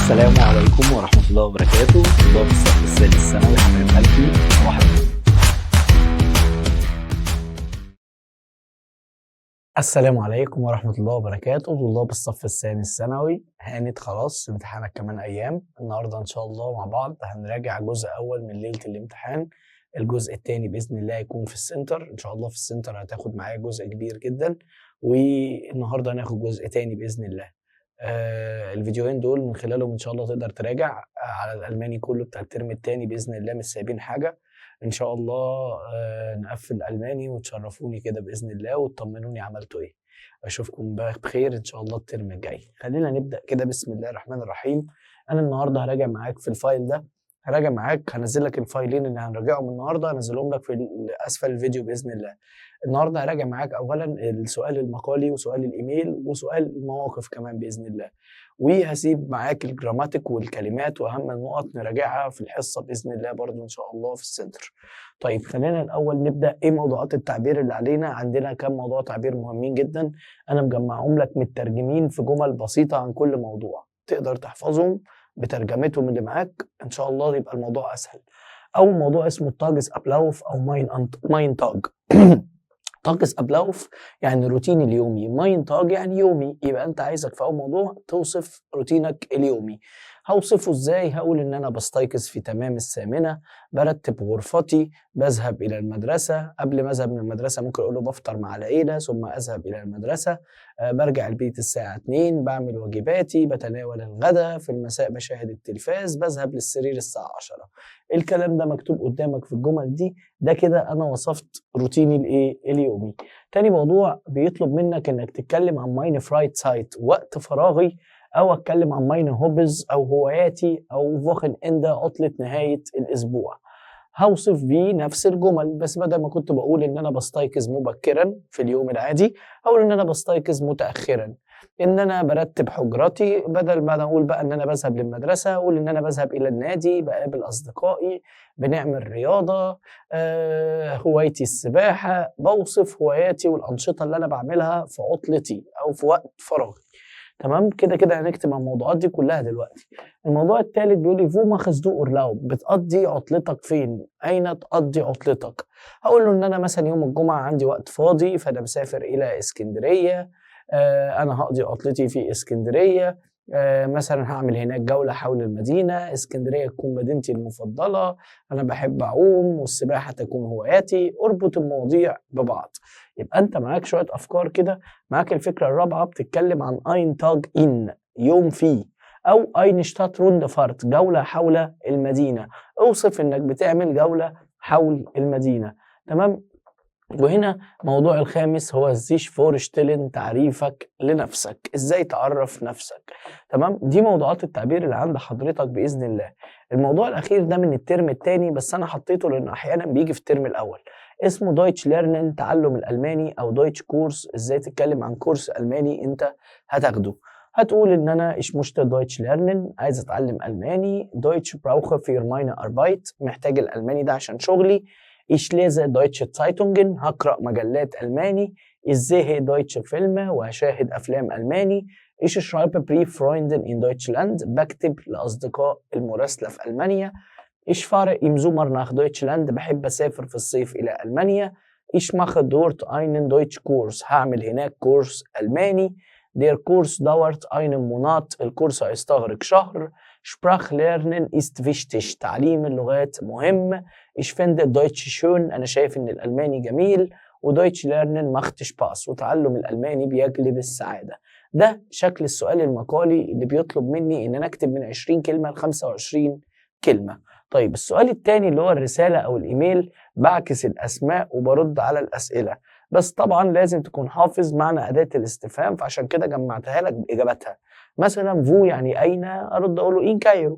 السلام عليكم ورحمة الله وبركاته. طلاب الصف الثالث الثانوي، حبايب قلبي، صباح الخير. السلام عليكم ورحمة الله وبركاته. طلاب الصف الثاني الثانوي، هانت خلاص، امتحانك كمان أيام. النهاردة إن شاء الله مع بعض هنراجع جزء أول من ليلة الامتحان. الجزء الثاني بإذن الله هيكون في السنتر إن شاء الله. في السنتر هتاخد معايا جزء كبير جدا، والنهاردة هناخد جزء تاني بإذن الله. الفيديوهين دول من خلالهم ان شاء الله تقدر تراجع على الالماني كله بتاع الترم الثاني باذن الله، مش سايبين حاجة ان شاء الله. نقفل الالماني وتشرفوني كده باذن الله وتطمنوني عملتوا ايه. اشوفكم بخير ان شاء الله الترم الجاي. خلينا نبدا كده، بسم الله الرحمن الرحيم. انا النهارده هراجع معاك في ال file ده، هراجع معاك، هنزل لك الفايلين اللي هنراجعهم النهارده، هنزلهم لك في اسفل الفيديو باذن الله. النهارده هراجع معاك اولا السؤال المقالي وسؤال الايميل وسؤال المواقف كمان باذن الله، وهسيب معاك ال Grammatik والكلمات واهم النقط نراجعها في الحصة باذن الله برضو ان شاء الله في السنتر. طيب، خلينا الاول نبدا. ايه موضوعات التعبير اللي علينا؟ عندنا كام موضوع تعبير مهمين جدا، انا مجمعهم لك مترجمين في جمل بسيطة عن كل موضوع، تقدر تحفظهم بترجمتهم اللي معاك، ان شاء الله يبقى الموضوع اسهل. اول موضوع اسمه ال Tagesablauf او mein Tag. Tagesablauf يعني روتيني اليومي، mein Tag يعني يومي. يبقى انت عايزك في اول موضوع توصف روتينك اليومي. هوصفه ازاي؟ هقول ان انا بستيقظ في تمام 8، برتب غرفتي، بذهب الى المدرسه. قبل ما اذهب من المدرسة ممكن اقول له بفطر مع العيلة ثم اذهب الى المدرسه، برجع البيت الساعة 2، بعمل واجباتي، بتناول الغداء، في المساء بشاهد التلفاز، بذهب للسرير الساعة 10. الكلام ده مكتوب قدامك في الجمل دي. ده كده انا وصفت روتيني الايه؟ اليومي. تاني موضوع بيطلب منك انك تتكلم عن meine Freizeit، وقت فراغي، او اتكلم عن meine Hobbys او هواياتي، او Wochenende، عطلة نهاية الاسبوع. هوصف بيه نفس الجمل، بس بدل ما كنت بقول ان انا بستيقظ مبكرا في اليوم العادي، اقول ان انا بستيقظ متاخرا، ان انا برتب حجرتي، بدل ما انا اقول بقى ان انا بذهب للمدرسه، اقول ان انا بذهب الى النادي، بقابل اصدقائي، بنعمل رياضه، هوايتي السباحه. بوصف هواياتي والانشطه اللي انا بعملها في عطلتي او في وقت فراغي. تمام كده؟ كده هنكتب على الموضوعات دي كلها دلوقتي. الموضوع الثالث بيقول لي wo machst du Urlaub؟ بتقضي عطلتك فين؟ اين تقضي عطلتك؟ هقول له ان انا مثلا يوم الجمعة عندي وقت فاضي، فانا مسافر الى اسكندريه، انا هقضي عطلتي في اسكندريه، مثلا هعمل هناك جولة حول المدينه، اسكندرية تكون مدينتي المفضله، انا بحب اعوم والسباحه تكون هواياتي. اربط المواضيع ببعض. يبقى انت معاك شوية افكار كده. معاك الفكرة الرابعة بتتكلم عن ein Tag in، يوم فيه، او eine Stadtrundfahrt، جولة حول المدينه. اوصف انك بتعمل جولة حول المدينه. تمام؟ وهنا موضوع الخامس هو sich vorstellen، تعريفك لنفسك، ازاي تعرف نفسك. تمام؟ دي موضوعات التعبير اللي عند حضرتك باذن الله. الموضوع الاخير ده من الترم الثاني، بس انا حطيته لانه احيانا بيجي في الترم الاول، اسمه Deutsch lernen، تعلم الالماني، او Deutschkurs، ازاي تتكلم عن كورس الماني انت هتاخده. هتقول ان انا ich möchte Deutsch lernen، عايز اتعلم الماني. Deutsch brauche für meine Arbeit، محتاج الالماني ده عشان شغلي. Ich lese deutsche Zeitungen، هقرأ مجلات ألماني. Ich sehe deutsche Filme، وهشاهد أفلام ألماني. Ich schreibe Brief Freunden in Deutschland، بكتب لأصدقاء المراسلة في ألمانيا. Ich fahre im Sommer nach Deutschland، بحب أسافر في الصيف إلى ألمانيا. Ich mache dort einen Deutschkurs، هعمل هناك كورس ألماني. Der Kurs dauert einen Monat، الكورس هيستغرق شهر. Sprache lernen ist wichtig، تعليم اللغات مهم. Ich finde Deutsch schön، أنا شايف إن الألماني جميل. و Deutsch lernen macht Spaß، وتعلم الألماني بيجلب السعادة. ده شكل السؤال المقالي اللي بيطلب مني إن أنا أكتب من 20 كلمة ل 25 كلمة. طيب، السؤال الثاني اللي هو الرسالة أو الإيميل، بعكس الأسماء وبرد على الأسئلة، بس طبعا لازم تكون حافظ معنى أداة الاستفهام، فعشان كده جمعتها لك بإجابتها. مثلا wo يعني أين، أرد أقول له in Kairo.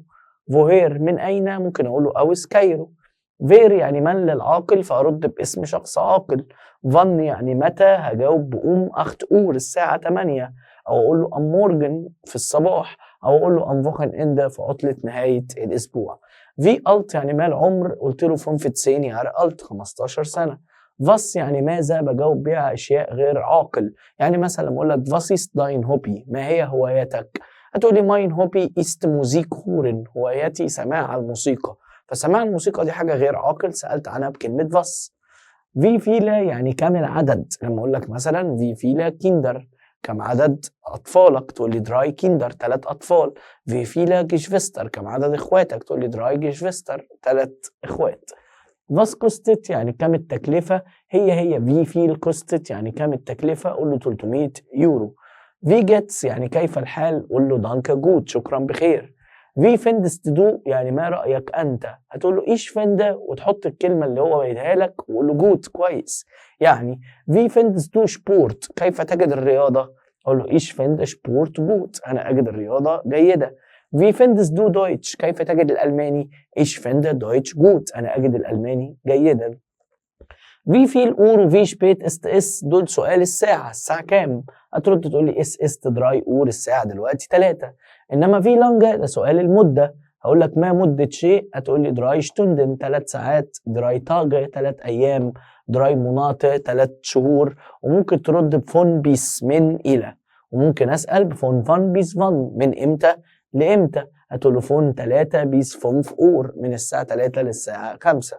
woher من أين، ممكن أقول له aus Kairo. wer يعني من للعاقل، فأرد باسم شخص عاقل. wann يعني متى، هجاوب ب um 8 Uhr، الساعة 8، أو أقول له am Morgen، في الصباح، أو أقول له am Wochenende، في عطلة نهاية الأسبوع. wie alt يعني ما العمر، قلت له 15 Jahre alt، 15 سنة. was يعني ماذا، بجاوب بيها أشياء غير عاقل، يعني مثلا لما أقول لك was ist dein Hobby، ما هي هوايتك؟ هتقولي mein Hobby ist Musik hören، هوايتي سماع الموسيقى. فسماع الموسيقى دي حاجة غير عاقل، سألت عنها بكلمة was. wie viele يعني كم العدد، لما أقول لك مثلا wie viele Kinder كم عدد أطفالك، تقول لي drei Kinder 3 أطفال. wie viele Geschwister كم عدد إخواتك، تقول لي drei Geschwister 3 إخوات. was kostet يعني كم التكلفة، هي wie viel kostet يعني كم التكلفة، قول له 300 يورو. wie geht's يعني كيف الحال، قول له danke gut شكرا بخير. wie findest du يعني ما رأيك أنت، هتقول له ich finde وتحط الكلمة اللي هو قايلها لك وقول له gut كويس. يعني wie findest du Sport كيف تجد الرياضة، أقول له ich finde Sport gut أنا أجد الرياضة جيدة. wie findest du Deutsch كيف تجد الألماني، ich finde Deutsch gut أنا أجد الألماني جيدا. wie viel Uhr wie spät ist es دول سؤال الساعة، الساعة كام؟ هترد تقول لي es ist drei Uhr الساعة دلوقتي 3. إنما wie lange ده سؤال المدة، هقول لك ما مدة شيء، هتقول لي drei Stunden 3 ساعات، drei Tage 3 أيام، drei Monate 3 شهور. وممكن ترد ب von bis من إلى، وممكن أسأل ب von wann bis wann من إمتى لإمتى، هتقول له von 3 bis 5 Uhr من الساعة 3 للساعة 5.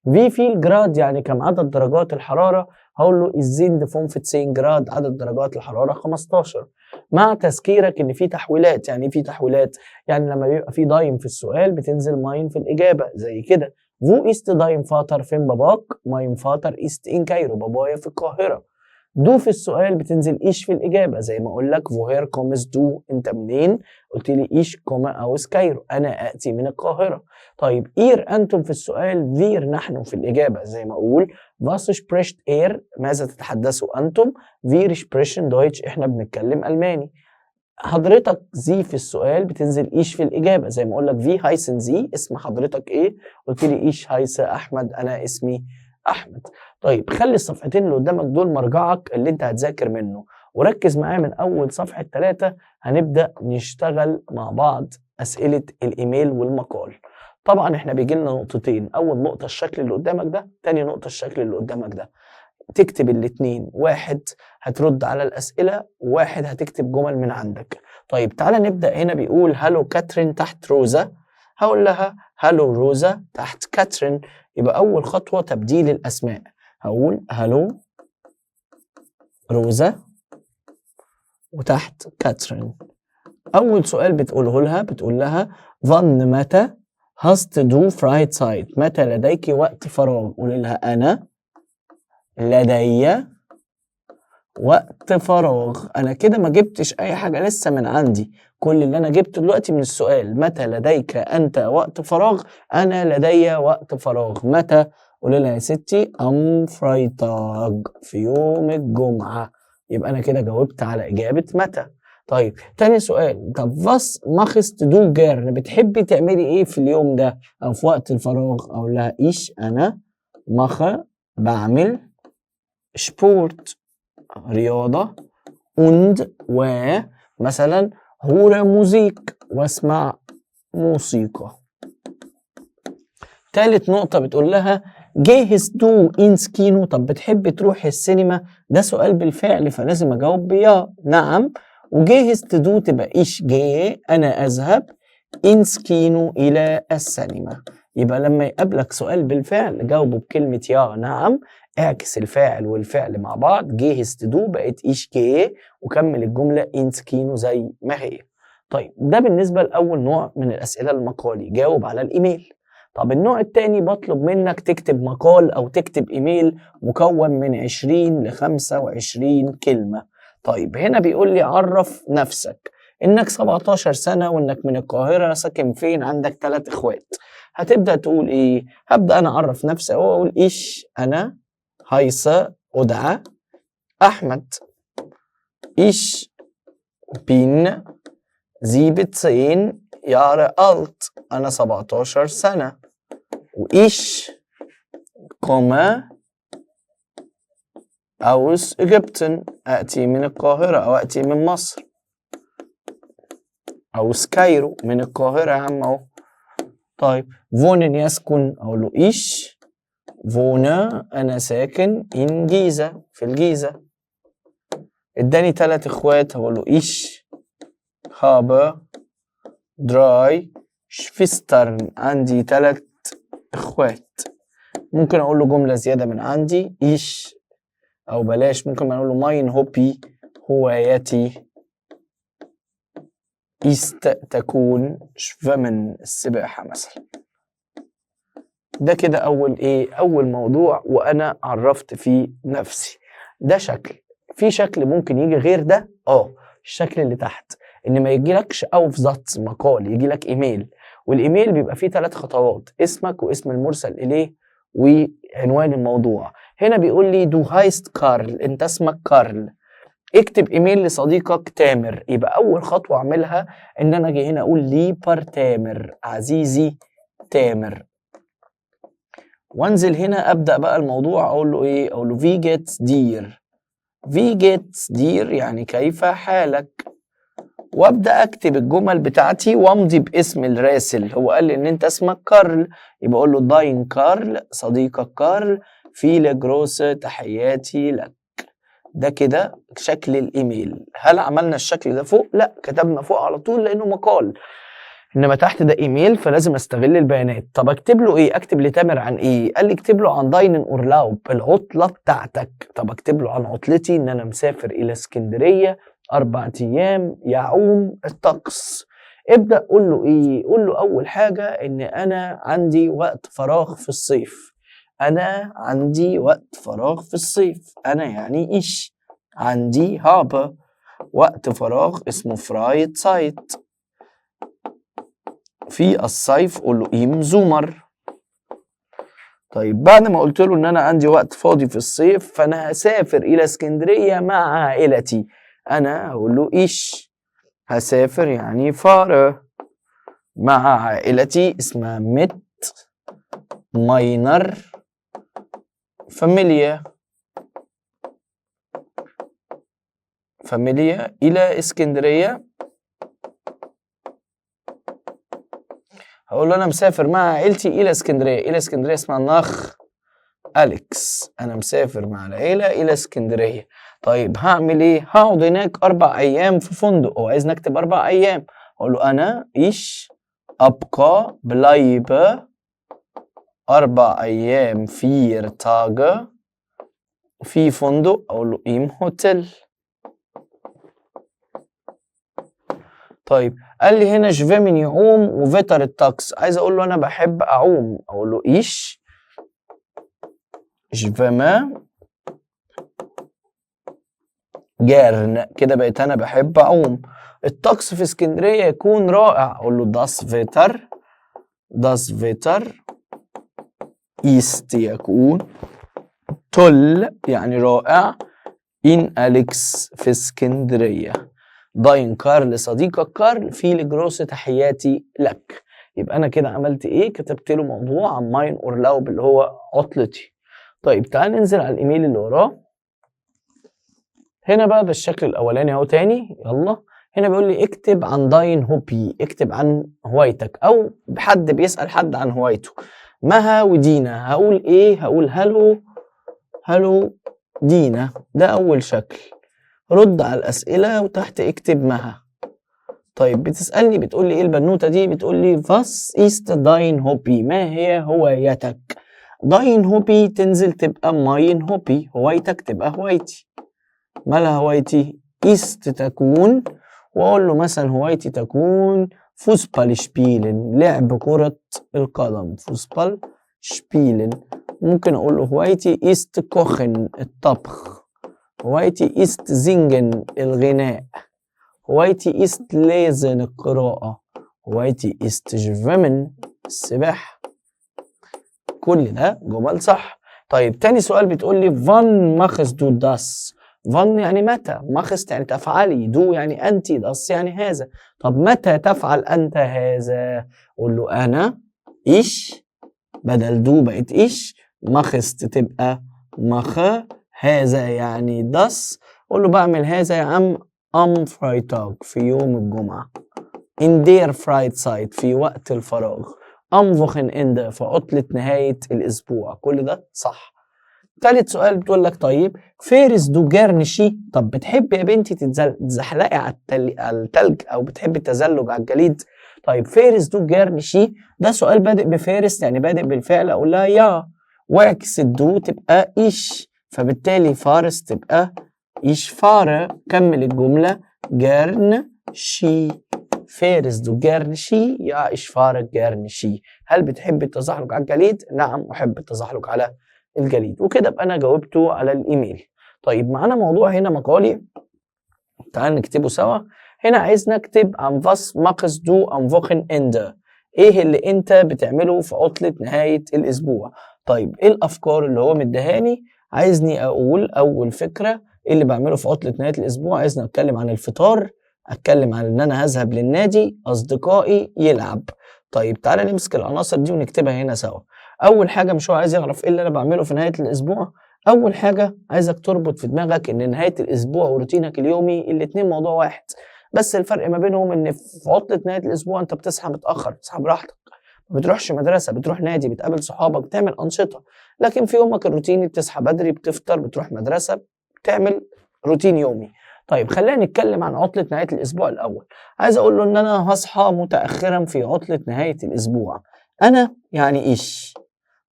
wie viel Grad يعني كم عدد درجات الحرارة، هقول له es sind 15 Grad عدد درجات الحرارة 15. مع تذكيرك ان في تحويلات، يعني ايه في تحويلات؟ يعني لما بيبقى في dein في السؤال بتنزل mein في الإجابة زي كده. wo ist dein Vater فين باباك؟ mein Vater ist in Kairo بابايا في القاهرة. du في السؤال بتنزل ich في الإجابة زي ما أقول لك woher kommst du أنت منين؟ قلت لي ich komme aus Kairo أنا آتي من القاهرة. طيب ihr أنتم في السؤال، wir نحن في الإجابة زي ما أقول was sprecht ihr ماذا تتحدثوا أنتم؟ wir sprechen Deutsch إحنا بنتكلم ألماني. حضرتك Sie في السؤال بتنزل ich في الإجابة زي ما أقول لك wie heißen Sie اسم حضرتك إيه؟ قلت لي ich heiße أحمد أنا اسمي أحمد. طيب خلي الصفحتين اللي قدامك دول مرجعك اللي أنت هتذاكر منه، وركز معايا من أول صفحة 3 هنبدأ نشتغل مع بعض أسئلة الإيميل والمقال. طبعا احنا بيجي لنا نقطتين، أول نقطة الشكل اللي قدامك ده، تاني نقطة الشكل اللي قدامك ده. تكتب الاتنين، واحد هترد على الأسئلة وواحد هتكتب جمل من عندك. طيب تعالى نبدأ. هنا بيقول Hallo كاترين تحت روزا، هقول لها Hallo روزا تحت كاترين. يبقى أول خطوة تبديل الأسماء، هقول Hallo روزا وتحت كاترين. أول سؤال بتقوله لها، بتقول لها wann متى hast du freie Zeit متى لديك وقت فراغ؟ قول لها أنا لدي وقت فراغ. أنا كده ما جبتش أي حاجة لسه من عندي، كل اللي أنا جبته دلوقتي من السؤال. متى لديك أنت وقت فراغ؟ أنا لدي وقت فراغ. متى؟ قول لها يا ستي am Freitag في يوم الجمعة. يبقى أنا كده جاوبت على إجابة متى. طيب تاني سؤال، طب was machst du gern بتحبي تعملي إيه في اليوم ده أو في وقت الفراغ؟ أقول لها ich أنا mache بعمل Sport رياضة und ومثلا höre Musik واسمع موسيقى. تالت نقطة بتقول لها gehst du ins Kino، طب بتحب تروح السينما؟ ده سؤال بالفعل فلازم اجاوب ب ja نعم. و gehst du تبقى ich gehe انا اذهب ins Kino الى السينما. يبقى لما يقابلك سؤال بالفعل جاوبه بكلمة ja نعم، اعكس الفاعل والفعل مع بعض، gehst du بقت ich gehe، وكمل الجملة ins Kino زي ما هي. طيب ده بالنسبة لأول نوع من الأسئلة المقالي، جاوب على الإيميل. طب النوع التاني بطلب منك تكتب مقال أو تكتب إيميل مكون من 20 ل 25 كلمة. طيب هنا بيقول لي عرف نفسك، إنك 17 سنة وإنك من القاهرة، ساكن فين، عندك 3 إخوات. هتبدأ تقول إيه؟ هبدأ أنا أعرف نفسي وأقول ich أنا heiße أدعى أحمد، ich bin 17 Jahre alt أنا 17 سنة، و ich komme aus Ägypten أتي من القاهرة أو أتي من مصر، aus Kairo من القاهرة يا عم أهو. طيب wohnen يسكن، أقول له ich wohne أنا ساكن in Giza في الجيزة. اداني 3 إخوات، هقول له ich habe drei Schwestern، عندي 3 اخوات. ممكن اقول له جملة زيادة من عندي، ich، او بلاش، ممكن اقول له mein Hobby هوايتي ist تكون schwimmen السباحة مثلا. ده كده اول ايه؟ اول موضوع وانا عرفت فيه نفسي. ده شكل. في شكل ممكن يجي غير ده، الشكل اللي تحت، ان ما يجيلكش Aufsatz مقال، يجي لك ايميل، والايميل بيبقى فيه 3 خطوات: اسمك واسم المرسل اليه وعنوان الموضوع. هنا بيقول لي du heißt Karl، انت اسمك كارل، اكتب ايميل لصديقك تامر. يبقى اول خطوة اعملها ان انا اجي هنا اقول lieber تامر، عزيزي تامر، وانزل هنا ابدا بقى الموضوع، اقول له ايه؟ اقول له wie geht's dir. wie geht's dir يعني كيف حالك. وابدا اكتب الجمل بتاعتي وامضي باسم الراسل. هو قال لي ان انت اسمك كارل، يبقى اقول له dein Karl، صديقك كارل، viele Grüße، تحياتي لك. ده كده شكل الايميل. هل عملنا الشكل ده فوق؟ لا، كتبنا فوق على طول لانه مقال، انما تحت ده ايميل فلازم استغل البيانات. طب اكتب له ايه؟ اكتب لتامر عن ايه؟ قال لي اكتب له عن deinen Urlaub، العطلة بتاعتك. طب اكتب له عن عطلتي، ان انا مسافر الى اسكندرية 4 ايام، يعوم الطقس. ابدا قول له ايه؟ قول له اول حاجة ان انا عندي وقت فراغ في الصيف. انا عندي وقت فراغ في الصيف، انا يعني ich، عندي habe، وقت فراغ اسمه Freizeit في الصيف، قول له im Sommer. طيب، بعد ما قلت له ان انا عندي وقت فاضي في الصيف، فانا هسافر الى اسكندرية مع عائلتي. انا هقول له ich هسافر يعني fahre، مع عائلتي اسمها mit meiner Familie، Familie الى اسكندريه. هقول له انا مسافر مع عائلتي الى اسكندريه. الى اسكندرية اسمها nach اليكس. انا مسافر مع العيلة الى اسكندريه. طيب هعمل ايه؟ هقعد هناك 4 ايام في فندق. هو عايز نكتب 4 ايام. اقول له انا ich ابقى bleibe 4 ايام، vier Tage، في فندق، اقول له im Hotel. طيب قال لي هنا schwimmen يعوم و Wetter الطقس. عايز اقول له انا بحب اعوم، اقول له ich schwimme gern، كده بقيت انا بحب اعوم. الطقس في اسكندرية يكون رائع، اقول له das Wetter، das Wetter ist يكون toll يعني رائع in اليكس في اسكندريه. dein كارل صديقك كارل، viele Grüße تحياتي لك. يبقى انا كده عملت ايه؟ كتبت له موضوع عن mein Urlaub اللي هو عطلتي. طيب تعال ننزل على الايميل اللي وراه. هنا بقى ده الشكل الاولاني اهو تاني. يلا هنا بيقول لي اكتب عن dein Hobby، اكتب عن هوايتك، او حد بيسأل حد عن هوايته. مها ودينا، هقول ايه؟ هقول Hallo، Hallo دينا. ده اول شكل. رد على الاسئلة وتحت اكتب مها. طيب بتسالني بتقول لي ايه البنوته دي؟ بتقول لي was ist dein Hobby، ما هي هوايتك؟ dein Hobby تنزل تبقى mein Hobby، هوايتك تبقى هوايتي. مالها هوايتي؟ ist تكون، واقول له مثلا هوايتي تكون Fußball spielen، لعب كرة القدم، Fußball spielen. ممكن اقول له هوايتي ist kochen، الطبخ. هوايتي ist singen، الغناء. هوايتي ist lesen، القراءة. هوايتي ist schwimmen، السباحة. كل ده جمل صح. طيب تاني سؤال بتقول لي wann machst du das. wann يعني متى، machst يعني تفعلي، du يعني انت، das يعني هذا. طب متى تفعل انت هذا؟ قول له انا ich، بدل du بقت ich، machst تبقى mache، هذا يعني das. قول له بعمل هذا يا عم am Freitag في يوم الجمعة، in der Freizeit في وقت الفراغ، am Wochenende في عطلة نهاية الأسبوع. كل ده صح. تالت سؤال بتقول لك طيب fährst du gern Ski؟ طب بتحبي يا بنتي تتزحلقي على التلج او بتحبي التزلج على الجليد؟ طيب fährst du gern Ski ده سؤال بادئ ب fährst، يعني بادئ بالفعل، اقول لها ja، واعكس ال du تبقى ich، فبالتالي fährst تبقى ich fahre. كمل الجملة gern Ski. fährst du gern Ski؟ ja ich fahre gern Ski. هل بتحب التزحلق على الجليد؟ نعم أحب التزحلق على الجليد. وكده ابقى أنا جاوبته على الإيميل. طيب معانا موضوع هنا مقالي، تعال نكتبه سوا. هنا عايز نكتب عن was machst du am Wochenende، ايه اللي انت بتعمله في عطلة نهاية الاسبوع. طيب ايه الافكار اللي هو مديهاني؟ عايزني اقول اول فكرة ايه اللي بعمله في عطلة نهاية الاسبوع. عايزني اتكلم عن الفطار، اتكلم عن ان انا هذهب للنادي، اصدقائي، يلعب. طيب تعالى نمسك العناصر دي ونكتبها هنا سوا. اول حاجة مش هو عايز يعرف ايه اللي انا بعمله في نهاية الاسبوع. اول حاجة عايزك تربط في دماغك ان نهاية الاسبوع وروتينك اليومي الاتنين موضوع واحد، بس الفرق ما بينهم ان في عطلة نهاية الاسبوع انت بتصحى متأخر، بتصحى براحتك، ما بتروحش مدرسة، بتروح نادي، بتقابل صحابك، بتعمل أنشطة. لكن في يومك الروتيني بتصحى بدري، بتفطر، بتروح مدرسة، بتعمل روتين يومي. طيب خلينا نتكلم عن عطلة نهاية الأسبوع الأول. عايز أقول له إن أنا هصحى متأخرا في عطلة نهاية الأسبوع. أنا يعني ich.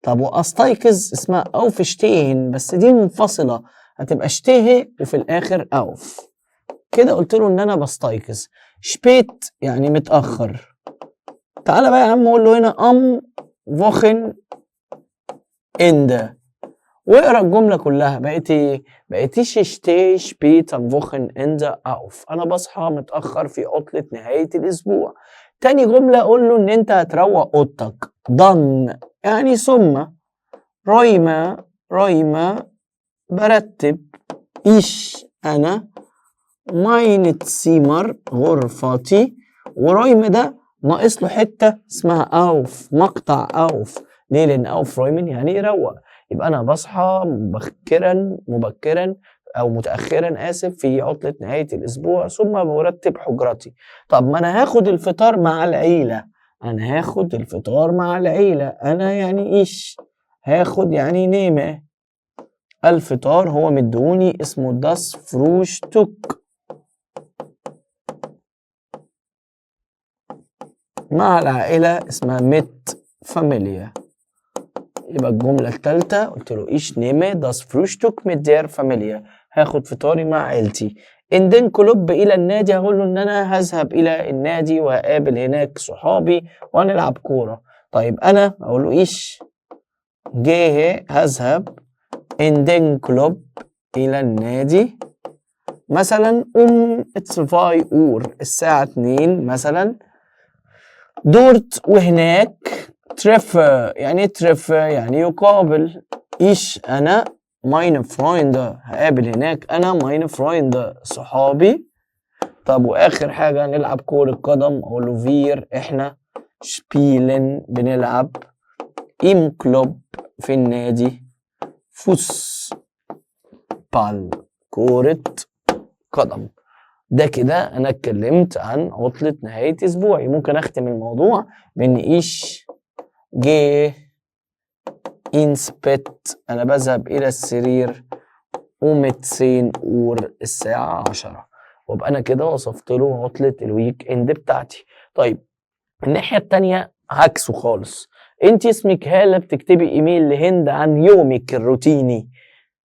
طب وأستيقظ اسمها aufstehen، بس دي منفصلة، هتبقى stehe وفي الآخر auf. كده قلت له إن أنا بستيقظ. spät يعني متأخر. تعالى بقى يا عم قول له هنا am Wochenende، واقرا الجملة كلها. بقت ايه؟ بقت ich stehe spät am Wochenende auf. انا بصحى متأخر في عطلة نهاية الاسبوع. تاني جملة قول له ان انت هتروق اوضتك. dann يعني ثم، räume räume برتب، ich انا، mein Zimmer غرفتي. و räume ده ناقص له حتة اسمها auf، مقطع auf. ليه؟ لان aufräumen يعني يروق. يبقى انا بصحى مبكرا او متاخرا اسف في عطله نهاية الاسبوع، ثم برتب حجرتي. طب ما انا هاخد الفطار مع العيلة. انا هاخد الفطار مع العيلة. انا يعني ich، هاخد يعني nehme. الفطار هو مدوني اسمه das Frühstück مع العائلة اسمها mit Familie. يبقى الجملة الثالثة قلت له ich nehme das Frühstück mit der Familie، هاخد فطاري مع عيلتي. in den Club إلى النادي، هقول له إن أنا هذهب إلى النادي وهقابل هناك صحابي وهنلعب كورة. طيب أنا أقول له ich gehe هذهب in den Club إلى النادي مثلا 2 Uhr الساعة 2 مثلا. dort وهناك treffe يعني treffe يعني يقابل. ich أنا meine Freunde هقابل هناك أنا meine Freunde صحابي. طب وآخر حاجة نلعب كرة قدم، أقول له wir إحنا spielen بنلعب im Club في النادي Fußball كرة قدم. ده كده أنا اتكلمت عن عطلة نهاية أسبوعي. ممكن أختم الموضوع بإن ich gehe ins Bett أنا بذهب إلى السرير um 10 Uhr الساعة 10، وابقى أنا كده وصفت له عطلة ال weekend بتاعتي. طيب الناحية التانية عكسه خالص. انت اسمك هالة بتكتبي ايميل لهند عن يومك الروتيني.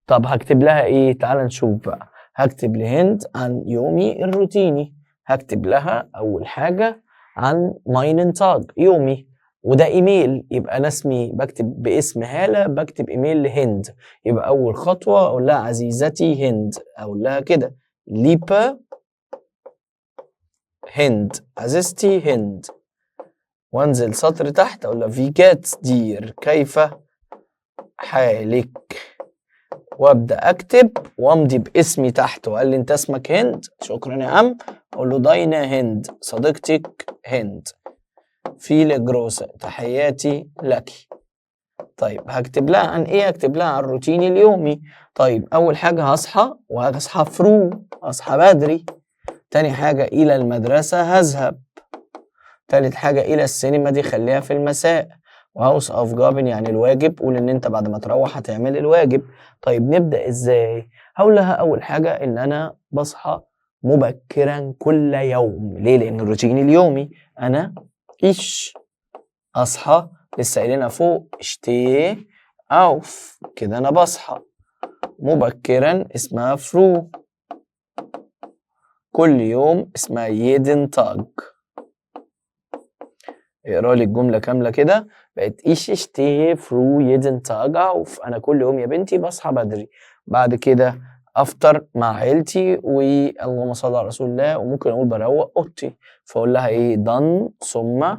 طب هكتب لها ايه؟ تعال نشوف بقى. هكتب لهند عن يومي الروتيني. هكتب لها اول حاجة عن meinen Tag يومي، وده ايميل، يبقى انا اسمي بكتب باسم هالة، بكتب ايميل لهند. يبقى اول خطوة اقول لها عزيزتي هند، اقول لها كده liebe هند، عزيزتي هند، وانزل سطر تحت اقول لها wie geht's dir كيف حالك، وابدا اكتب وامضي باسمي تحت. وقال لي انت اسمك هند، شكرا يا عم، اقول له deine هند صديقتك هند، viele Grüße تحياتي لك. طيب هكتب لها عن ايه؟ هكتب لها عن الروتين اليومي. طيب اول حاجة هصحى، وهصحى früh اصحى بدري. تاني حاجة الى المدرسة هذهب. تالت حاجة الى السينما دي خليها في المساء. و Hausaufgaben يعني الواجب. قول ان انت بعد ما تروح هتعمل الواجب. طيب نبدا ازاي؟ هقول لها اول حاجة ان انا بصحى مبكرا كل يوم. ليه؟ لان الروتين اليومي انا ich اصحى، لسه قايلينها فوق، steh auf، كده انا بصحى مبكرا اسمها früh، كل يوم اسمها jeden Tag. اقرا لي الجملة كاملة كده، بقت ich stehe früh jeden Tag auf. انا كل يوم يا بنتي بصحى بدري. بعد كده افطر مع عيلتي، واللهم صل على رسول الله، وممكن اقول بروق اوضتي. فاقول لها ايه؟ dann ثم.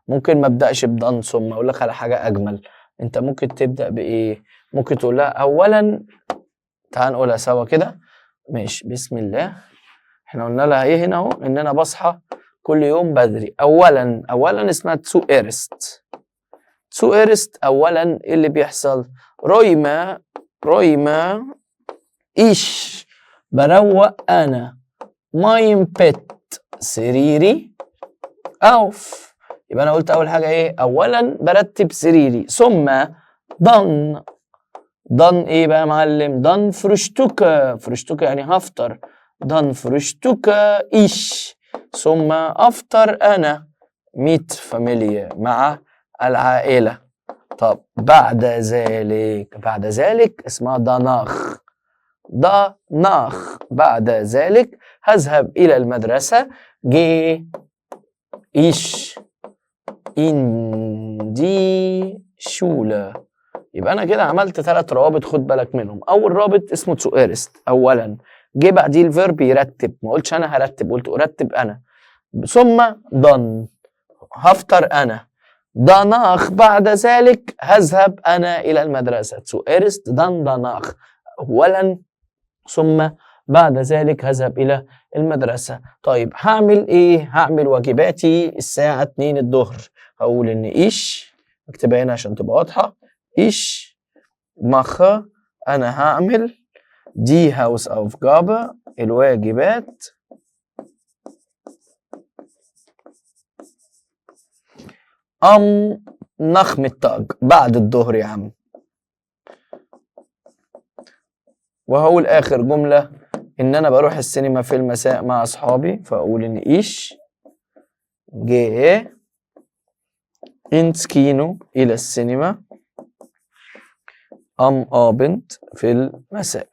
ممكن ما ابداش ب dann ثم، اقول لك على حاجة اجمل، انت ممكن تبدا بايه؟ ممكن تقول لها اولا، تعال نقولها سوا كده، ماشي، بسم الله. احنا قلنا لها ايه هنا اهو؟ ان انا بصحى كل يوم بدري. اولا، اولا اسمها zuerst. zuerst اولا، ايه اللي بيحصل؟ räume، räume ich بروق انا mein Bett سريري auf. يبقى انا قلت اول حاجة ايه؟ اولا برتب سريري، ثم dann، dann ايه بقى يا معلم؟ dann frühstücke. frühstücke يعني هفطر. dann frühstücke ich، ثم افطر انا mit Familie مع العائله. طب بعد ذلك، بعد ذلك اسمها danach. danach بعد ذلك هذهب الى المدرسه، geh ich in die Schule. يبقى انا كده عملت ثلاث روابط، خد بالك منهم. اول رابط اسمه zuerst اولا، جه بعديه ال verb يرتب، ما قلتش انا هرتب، قلت ارتب انا. ثم dann هفطر انا، danach بعد ذلك هذهب انا الى المدرسه. zuerst dann danach، اولا ثم بعد ذلك هذهب الى المدرسه. طيب هعمل ايه؟ هعمل واجباتي الساعة 2 الظهر. هقول ان ich، اكتبها هنا عشان تبقى واضحه، ich mache انا هعمل die Hausaufgabe الواجبات am Nachmittag بعد الظهر يا عم. وهقول اخر جملة ان انا بروح السينما في المساء مع اصحابي، فاقول ان ich gehe ins Kino الى السينما am Abend في المساء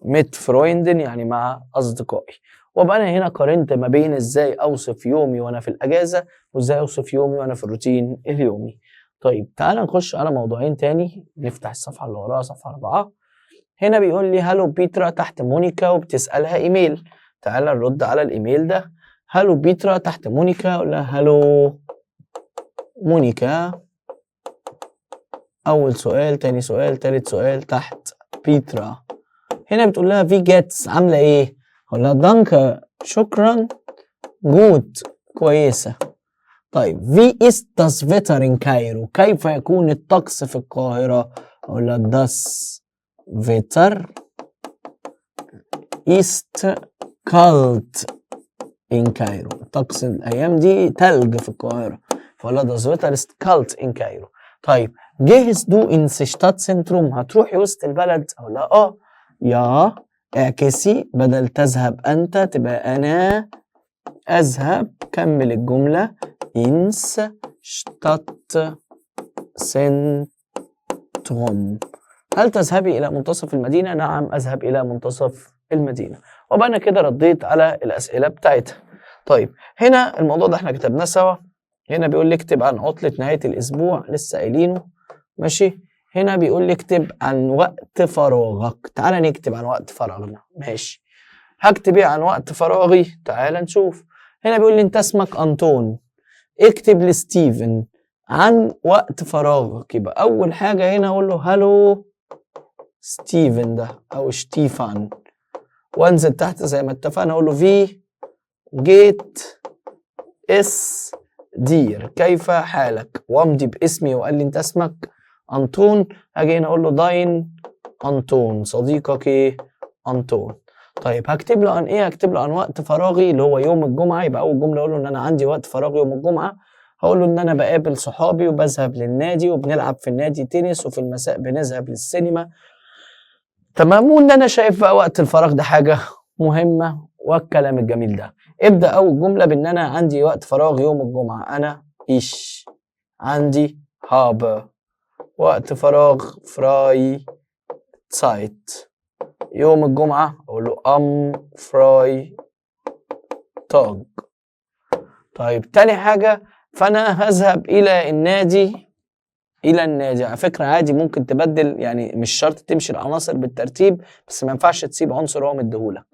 mit Freunden يعني مع اصدقائي. وابقى انا هنا قارنت ما بين ازاي اوصف يومي وانا في الاجازة وازاي اوصف يومي وانا في الروتين اليومي. طيب تعال نخش على موضوعين تاني، نفتح الصفحة اللي وراها صفحة 4. هنا بيقول لي Hallo بيترا تحت مونيكا وبتسالها ايميل. تعال نرد على الايميل ده. Hallo بيترا تحت مونيكا، اقول لها Hallo مونيكا، اول سؤال، تاني سؤال، تالت سؤال تحت بيترا. هنا بتقول لها wie geht's عامله ايه؟ اقول لها danke شكرا، gut كويسة. طيب wie ist das Wetter in Kairo؟ كيف يكون الطقس في القاهرة؟ اقول لها das Wetter ist kalt in Kairo. الطقس الايام دي تلج في القاهرة، فاقول لها das Wetter ist kalt in Kairo. طيب gehst du ins Stadtzentrum؟ هتروحي وسط البلد؟ اقول لها اه. ja اعكسي، بدل تذهب انت تبقى انا اذهب، كمل الجملة ins Stadtzentrum. هل تذهبي الى منتصف المدينة؟ نعم اذهب الى منتصف المدينة. وبقى انا كده رديت على الاسئلة بتاعتها. طيب هنا الموضوع ده احنا كتبناه سوا. هنا بيقول لي اكتب عن عطلة نهاية الاسبوع، لسه قايلينه، ماشي. هنا بيقول لي اكتب عن وقت فراغك. تعالى نكتب عن وقت فراغنا، ماشي. هكتب ايه عن وقت فراغي؟ تعالى نشوف. هنا بيقول لي انت اسمك انطون، اكتب لستيفن عن وقت فراغك. يبقى اول حاجة هنا اقول له Hallo ستيفن ده او شتيفان، وانزل تحت زي ما اتفقنا اقول له wie geht es dir كيف حالك، وامضي باسمي. وقال لي انت اسمك انطون، هاجي هنا اقول له dein انطون، صديقك ايه؟ انطون. طيب هكتب له عن ايه؟ هكتب له عن وقت فراغي اللي هو يوم الجمعة. يبقى اول جملة اقول له ان انا عندي وقت فراغ يوم الجمعة. هقول له ان انا بقابل صحابي وبذهب للنادي وبنلعب في النادي تنس، وفي المساء بنذهب للسينما. تمام، وان انا شايف بقى وقت الفراغ ده حاجة مهمة والكلام الجميل ده. ابدا اول جملة بان انا عندي وقت فراغ يوم الجمعة. انا ich عندي habe وقت فراغ Freizeit يوم الجمعة، اقول له am Freitag. طيب تاني حاجة، فأنا هذهب إلى النادي. إلى النادي على فكرة عادي ممكن تبدل، يعني مش شرط تمشي العناصر بالترتيب، بس ما ينفعش تسيب عنصر هو مديهولك.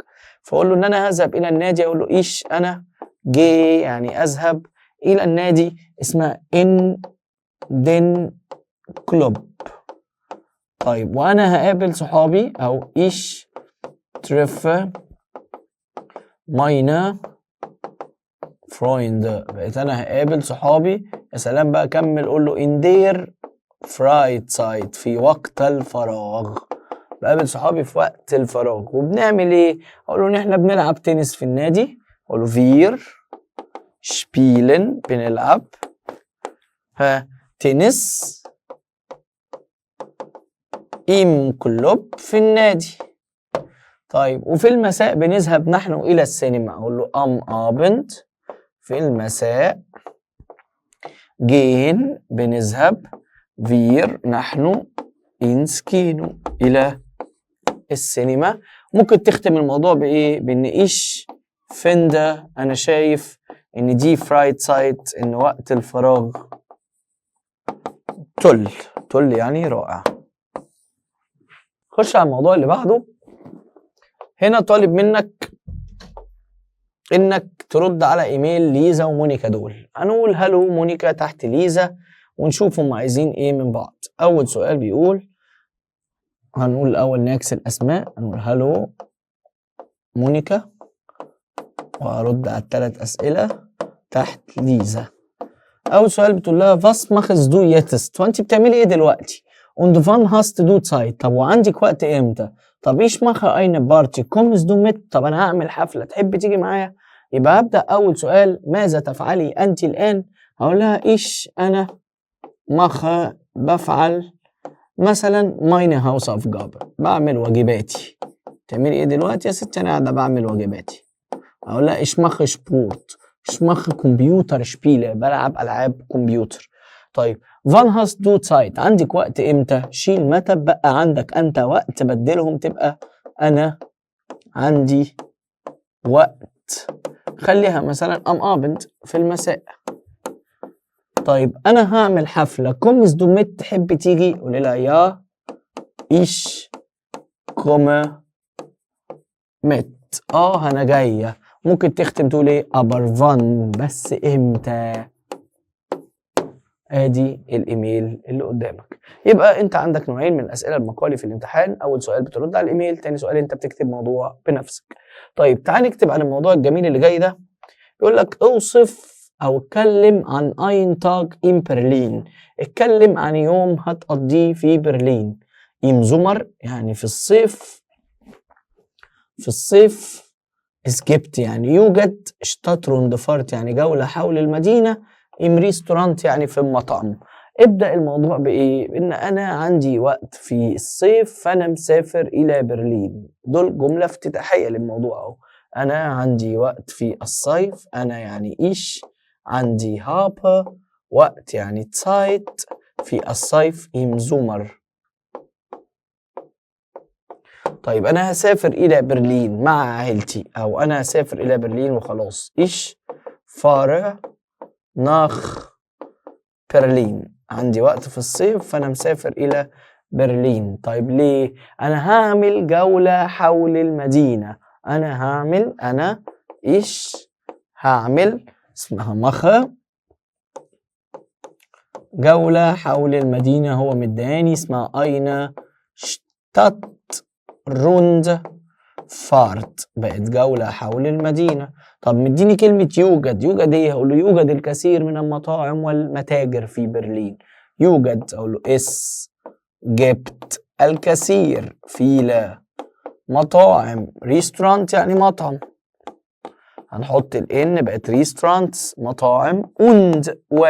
فأقول له إن أنا هذهب إلى النادي، أقول له ich أنا gehe يعني أذهب إلى النادي، اسمها in den Club. طيب وأنا هقابل صحابي أو ich treffe meine Freunde. بقيت انا هقابل صحابي. يا سلام بقى، كمل قول له in der Freizeit في وقت الفراغ. بقابل صحابي في وقت الفراغ وبنعمل ايه؟ اقول له ان احنا بنلعب تنس في النادي. اقول له wir spielen بنلعب ها Tennis im Club في النادي. طيب وفي المساء بنذهب نحن الى السينما. اقول له am Abend في المساء gehen بنذهب wir نحن ins Kino إلى السينما. ممكن تختم الموضوع بإيه؟ بإن ich finde أنا شايف إن die Freizeit إن وقت الفراغ toll، toll يعني رائع. خش على الموضوع اللي بعده. هنا طالب منك انك ترد على ايميل ليزا ومونيكا دول. هنقول Hallo مونيكا تحت ليزا ونشوف هم عايزين ايه من بعض. اول سؤال بيقول، هنقول الاول نعكس الاسماء، هنقول Hallo مونيكا وارد على الثلاث اسئلة تحت ليزا. اول سؤال بتقول لها was machst du jetzt، وانت بتعملي ايه دلوقتي؟ und wann hast du Zeit، طب وعندك وقت امتى؟ طب ich mache eine Party، kommst du mit، طب انا هعمل حفلة تحب تيجي معايا؟ يبقى هبدا اول سؤال ماذا تفعلي انت الان؟ هقول لها ich انا mache بفعل مثلا meine Hausaufgaben بعمل واجباتي. تعملي ايه دلوقتي يا ستي؟ انا قاعدة بعمل واجباتي. اقول لها ich mache Sport، ich mache Computerspiele بلعب العاب كمبيوتر. طيب wann hast du Zeit، عندك وقت امتى؟ شيل متى بقى عندك انت وقت، بدلهم تبقى انا عندي وقت، خليها مثلا am Abend في المساء. طيب انا هعمل حفلة kommst du mit تحب تيجي؟ قولي لها ja ich komme mit، اه انا جاية. ممكن تختم تقول ايه؟ aber wann بس امتى؟ ادي الايميل اللي قدامك. يبقى انت عندك نوعين من الاسئلة المقالي في الامتحان، اول سؤال بترد على الايميل، تاني سؤال انت بتكتب موضوع بنفسك. طيب تعال نكتب عن الموضوع الجميل اللي جاي ده. بيقول لك اوصف او اتكلم عن ein Tag in Berlin، اتكلم عن يوم هتقضيه في برلين. im Sommer يعني في الصيف، في الصيف es gibt يعني يوجد Stadtrundfahrt يعني جولة حول المدينة، im Restaurant يعني في المطعم. ابدأ الموضوع بإيه؟ بإن أنا عندي وقت في الصيف فأنا مسافر إلى برلين. دول جملة افتتاحية للموضوع أهو. أنا عندي وقت في الصيف، أنا يعني ich عندي habe وقت يعني Zeit في الصيف im Sommer. طيب أنا هسافر إلى برلين مع عائلتي، أو أنا هسافر إلى برلين وخلاص. ich fahre nach Berlin، عندي وقت في الصيف فأنا مسافر إلى برلين. طيب ليه؟ أنا هعمل جولة حول المدينة. أنا هعمل، أنا ich هعمل اسمها mache جولة حول المدينة، هو مداني اسمها eine Stadtrundfahrt، بقت جولة حول المدينة. طب مديني كلمة يوجد، يوجد ايه؟ هقول له يوجد الكثير من المطاعم والمتاجر في برلين. يوجد اقول له es gibt الكثير viele مطاعم، Restaurant يعني مطعم. هنحط ال n بقت restaurants مطاعم، und و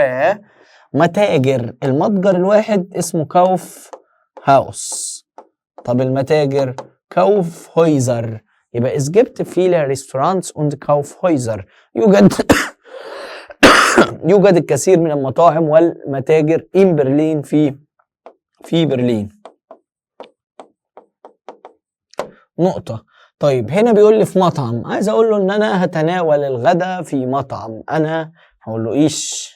متاجر. المتجر الواحد اسمه Kaufhaus. طب المتاجر Kaufhäuser. يبقى es gibt viele Restaurants und Kaufhäuser. يوجد الكثير من المطاعم والمتاجر in Berlin في برلين. نقطة. طيب هنا بيقول لي في مطعم، عايز اقول له ان انا هتناول الغداء في مطعم. انا هقول له ich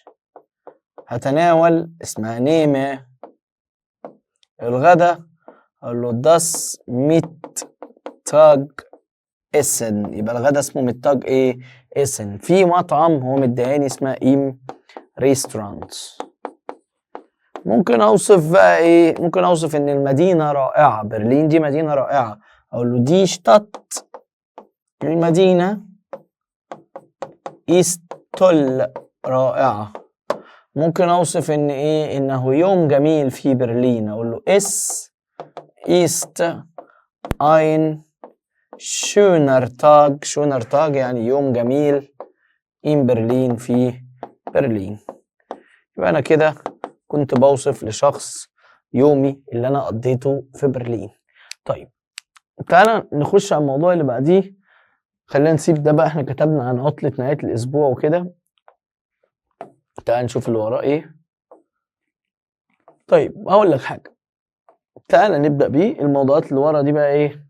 هتناول، اسمها nehme، الغداء، اقول له das Mittagessen. يبقى الغداء اسمه Mittag ايه؟ essen. في مطعم هو مديهاني اسمها im Restaurant. ممكن اوصف بقى ايه؟ ممكن اوصف ان المدينة رائعة، برلين دي مدينة رائعة. اقول له die Stadt المدينة ist toll رائعة. ممكن اوصف ان ايه؟ انه يوم جميل في برلين. اقول له es ist ein schöner Tag. schöner Tag يعني يوم جميل، in Berlin في برلين. يبقى انا كده كنت بوصف لشخص يومي اللي انا قضيته في برلين. طيب تعالى نخش على الموضوع اللي بعديه. خلينا نسيب ده بقى، احنا كتبنا عن عطلة نهاية الاسبوع وكده. تعالى نشوف اللي وراه ايه. طيب هقول لك حاجة، تعالى نبدأ بيه. الموضوعات اللي ورا دي بقى ايه؟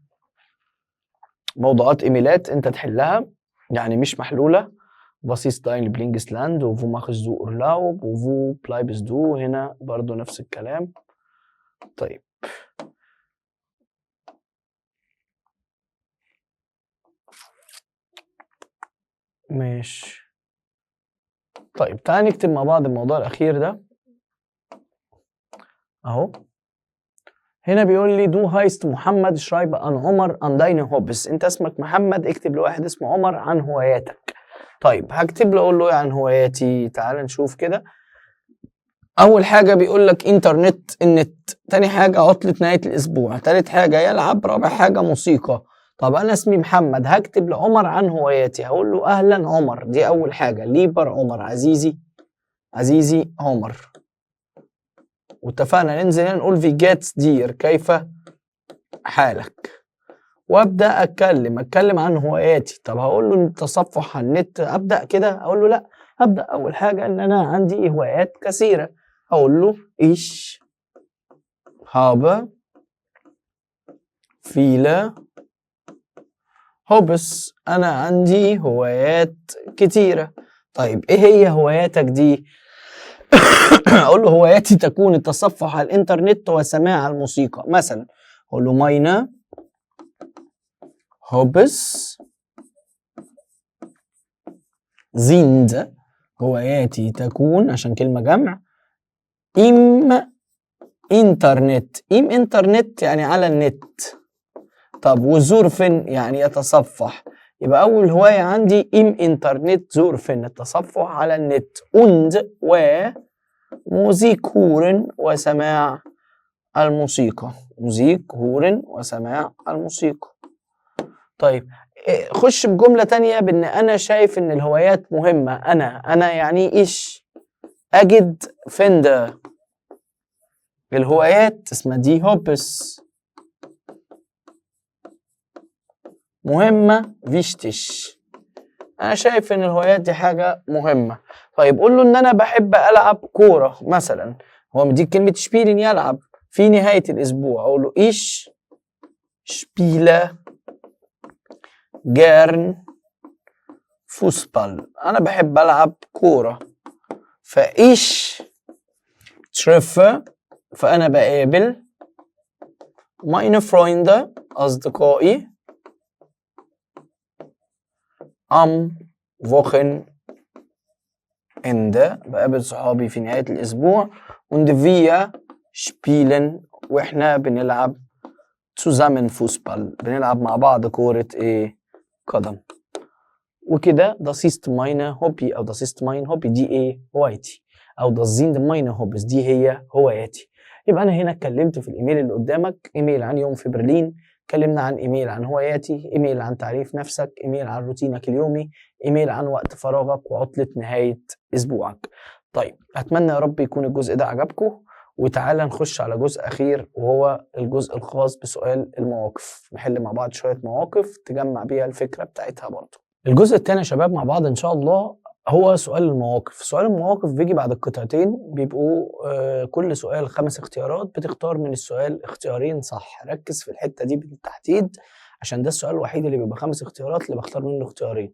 موضوعات ايميلات انت تحلها، يعني مش محلولة. Was ist dein Lieblingsland و wo machst du Urlaub و wo bleibst du؟ هنا برضو نفس الكلام. طيب ماشي. طيب تعال نكتب مع بعض الموضوع الأخير ده أهو. هنا بيقول لي du heißt محمد schreib an عمر an deine Hobbys. انت اسمك محمد، اكتب لواحد اسمه عمر عن هواياتك. طيب هكتب له اقول له ايه عن هواياتي؟ تعال نشوف كده. اول حاجة بيقول لك انترنت، النت. تاني حاجة عطله نهاية الاسبوع. تالت حاجة يلعب. رابع حاجة موسيقى. طب انا اسمي محمد، هكتب لعمر عن هواياتي. هقول له اهلا عمر، دي اول حاجة. lieber عمر، عزيزي، عزيزي عمر. واتفقنا ننزل هنا نقول wie geht's dir، كيف حالك، وابدا اتكلم عن هواياتي. طب هقول له التصفح على النت، ابدا كده؟ اقول له لا، ابدا اول حاجة ان انا عندي هوايات كثيرة. اقول له ich habe viele Hobbys، انا عندي هوايات كتيرة. طيب ايه هي هواياتك دي؟ اقول له هواياتي تكون التصفح على الانترنت وسماع الموسيقى مثلا. اقول له meine Hobbys sind، هواياتي تكون، عشان كلمة جمع، im Internet. im Internet يعني على النت. طب و surfen يعني يتصفح. يبقى أول هواية عندي im Internet surfen، التصفح على النت. und و Musik hören وسماع الموسيقى. Musik hören وسماع الموسيقى. طيب خش بجملة تانية بإن أنا شايف إن الهوايات مهمة. أنا يعني ich أجد finde الهوايات اسمها die Hobbys مهمة wichtig. أنا شايف إن الهوايات دي حاجة مهمة. طيب قول له إن أنا بحب ألعب كورة مثلا، هو مديك كلمة spielen يلعب في نهاية الأسبوع. أقول له ich spiele gern Fußball، أنا بحب ألعب كورة. ف ich treffe، فأنا بقابل meine Freunde أصدقائي am Wochenende، بقابل صحابي في نهاية الأسبوع. und wir spielen، وإحنا بنلعب zusammen Fußball، بنلعب مع بعض كورة إيه؟ قدم. وكده das ist meine Hobby أو das ist mein Hobby، دي إيه؟ هوايتي. أو das sind meine Hobbys، دي هي هواياتي. يبقى أنا هنا اتكلمت في الإيميل اللي قدامك، إيميل عن يوم في برلين، اتكلمنا عن ايميل عن هواياتي، ايميل عن تعريف نفسك، ايميل عن روتينك اليومي، ايميل عن وقت فراغك وعطلة نهاية اسبوعك. طيب اتمنى يا رب يكون الجزء ده عجبكم، وتعالى نخش على جزء اخير وهو الجزء الخاص بسؤال المواقف. نحل مع بعض شوية مواقف تجمع بيها الفكرة بتاعتها برضه. الجزء الثاني يا شباب مع بعض ان شاء الله هو سؤال المواقف. سؤال المواقف بيجي بعد القطعتين، بيبقوا كل سؤال 5 اختيارات، بتختار من السؤال اختيارين صح. ركز في الحتة دي بالتحديد عشان ده السؤال الوحيد اللي بيبقى 5 اختيارات اللي بختار منه اختيارين.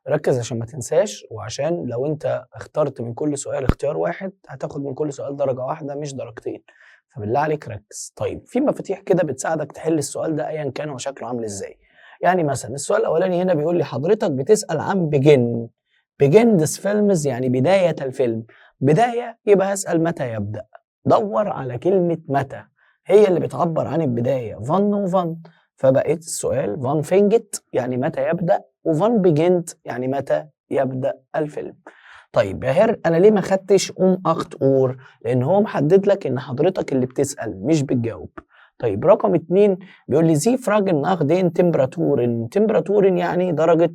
ركز عشان ما تنساش، وعشان لو انت اخترت من كل سؤال اختيار واحد هتاخد من كل سؤال درجة واحدة مش درجتين، فبالله عليك ركز. طيب في مفاتيح كده بتساعدك تحل السؤال ده ايا كان هو شكله عامل ازاي. يعني مثلا السؤال الاولاني هنا بيقول لي حضرتك بتسأل عن Beginn، Beginn des Films يعني بداية الفيلم. بداية يبقى هسأل متى يبدأ. دور على كلمة متى، هي اللي بتعبر عن البداية، wann و wann. فبقيت السؤال wann fängt يعني متى يبدأ، و wann beginnt يعني متى يبدأ الفيلم. طيب يا Herr أنا ليه ما خدتش um acht Uhr؟ لأن هو محدد لك إن حضرتك اللي بتسأل مش بتجاوب. طيب رقم 2 بيقول لي Sie fragen nach den Temperaturen. Temperaturen يعني درجة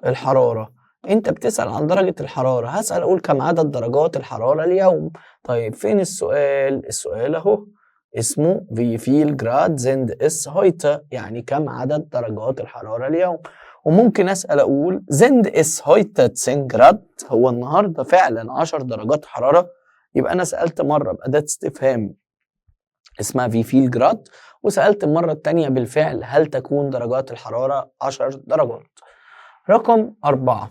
الحرارة. انت بتسأل عن درجة الحرارة، هسأل اقول كم عدد درجات الحرارة اليوم. طيب فين السؤال؟ السؤال اهو اسمه wie viel Grad sind es heute، يعني كم عدد درجات الحرارة اليوم. وممكن اسأل اقول sind es heute 10 Grad، هو النهاردة فعلا 10 درجات حرارة؟ يبقى انا سألت مرة بأداة استفهام اسمها wie viel Grad، وسألت المرة التانية بالفعل هل تكون درجات الحرارة 10 درجات. رقم 4،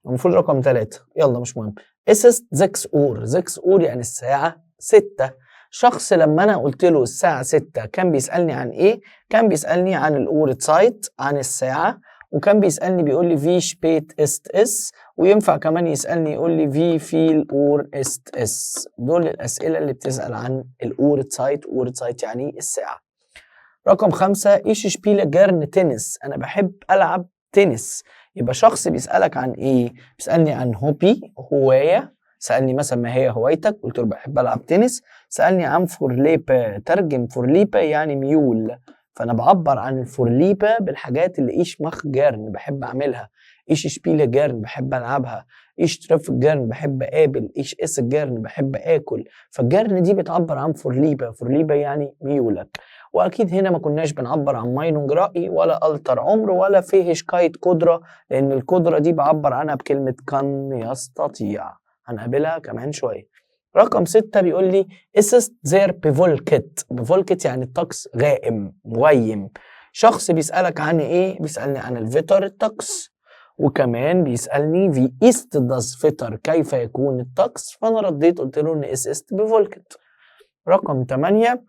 المفروض رقم 3، يلا مش مهم. Es ist 6 Uhr، 6 Uhr يعني الساعة 6. شخص لما أنا قلت له الساعة 6 كان بيسألني عن إيه؟ كان بيسألني عن ال Uhrzeit، عن الساعة، وكان بيسألني بيقول لي wie spät ist es، وينفع كمان يسألني يقول لي wie viel Uhr ist es. دول الأسئلة اللي بتسأل عن ال Uhrzeit، Uhrzeit يعني الساعة. رقم 5 ich spiele gern Tennis، أنا بحب ألعب تنس. يبقى شخص بيسألك عن إيه؟ بيسألني عن Hobby، هواية. سألني مثلا ما هي هوايتك؟ قلت له بحب ألعب تنس. سألني عن Vorliebe، ترجم Vorliebe يعني ميول، فأنا بعبر عن ال Vorliebe بالحاجات اللي ich mache gern بحب أعملها، ich spiele gern بحب ألعبها، ich treffe gern بحب أقابل، ich esse gern بحب آكل. فال gern دي بتعبر عن Vorliebe، Vorliebe يعني ميولك. واكيد هنا ما كناش بنعبر عن Meinung راي، ولا Alter عمر، ولا Fähigkeit قدره، لان القدره دي بعبر عنها بكلمه kann يستطيع، هنقابلها كمان شويه. رقم 6 بيقول لي es ist sehr bewölkt. bewölkt يعني الطقس غائم مغيم. شخص بيسألك عن ايه؟ بيسألني عن ال Wetter الطقس، وكمان بيسألني wie ist das Wetter، كيف يكون الطقس، فأنا رديت قلت له إن es ist bewölkt. رقم 8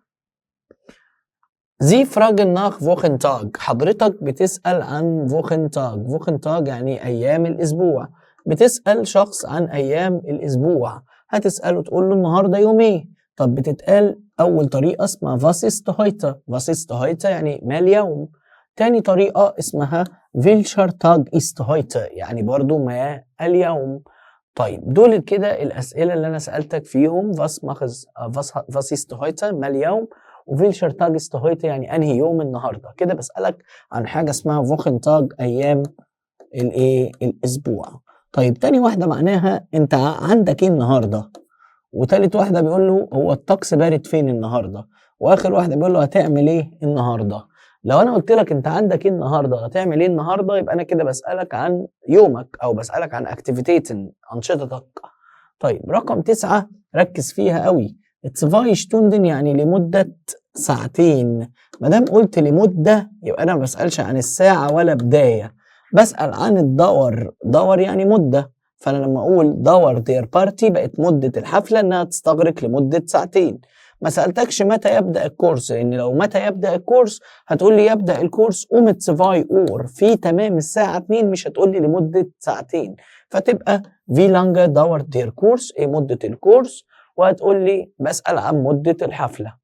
Sie fragen nach Wochentag، حضرتك بتسأل عن Wochentag. Wochentag يعني أيام الأسبوع. بتسأل شخص عن أيام الأسبوع، هتسأله تقول له النهارده يوم إيه؟ طب بتتقال أول طريقة اسمها was ist heute، was ist heute يعني ما اليوم. تاني طريقة اسمها welcher Tag ist heute، يعني برضو ما اليوم. طيب دول كده الأسئلة اللي أنا سألتك فيهم، was machst was ist heute ما اليوم، و welcher Tag ist heute يعني أنهي يوم النهارده. كده بسألك عن حاجة اسمها Wochentag، أيام الإيه؟ الأسبوع. طيب تاني واحدة معناها أنت عندك إيه النهارده، وتالت واحدة بيقول له هو الطقس بارد فين النهارده، وآخر واحدة بيقول له هتعمل إيه النهارده. لو أنا قلت لك أنت عندك إيه النهارده، هتعمل إيه النهارده، يبقى أنا كده بسألك عن يومك أو بسألك عن Aktivitäten أنشطتك. طيب رقم 9 ركز فيها قوي، zwei Stunden يعني لمدة ساعتين. ما دام قلت لمدة يبقى أنا ما بسألش عن الساعة ولا بداية، بسأل عن ال Dauer. Dauer يعني مدة، فأنا لما أقول Dauer der Party بقت مدة الحفلة إنها تستغرق لمدة ساعتين. ما سألتكش متى يبدأ الكورس، لأن لو متى يبدأ الكورس هتقول لي يبدأ الكورس um zwei Uhr في تمام الساعة 2، مش هتقول لي لمدة ساعتين. فتبقى wie lange dauert der Kurs، إيه مدة الكورس، وهتقول لي بسأل عن مدة الحفلة.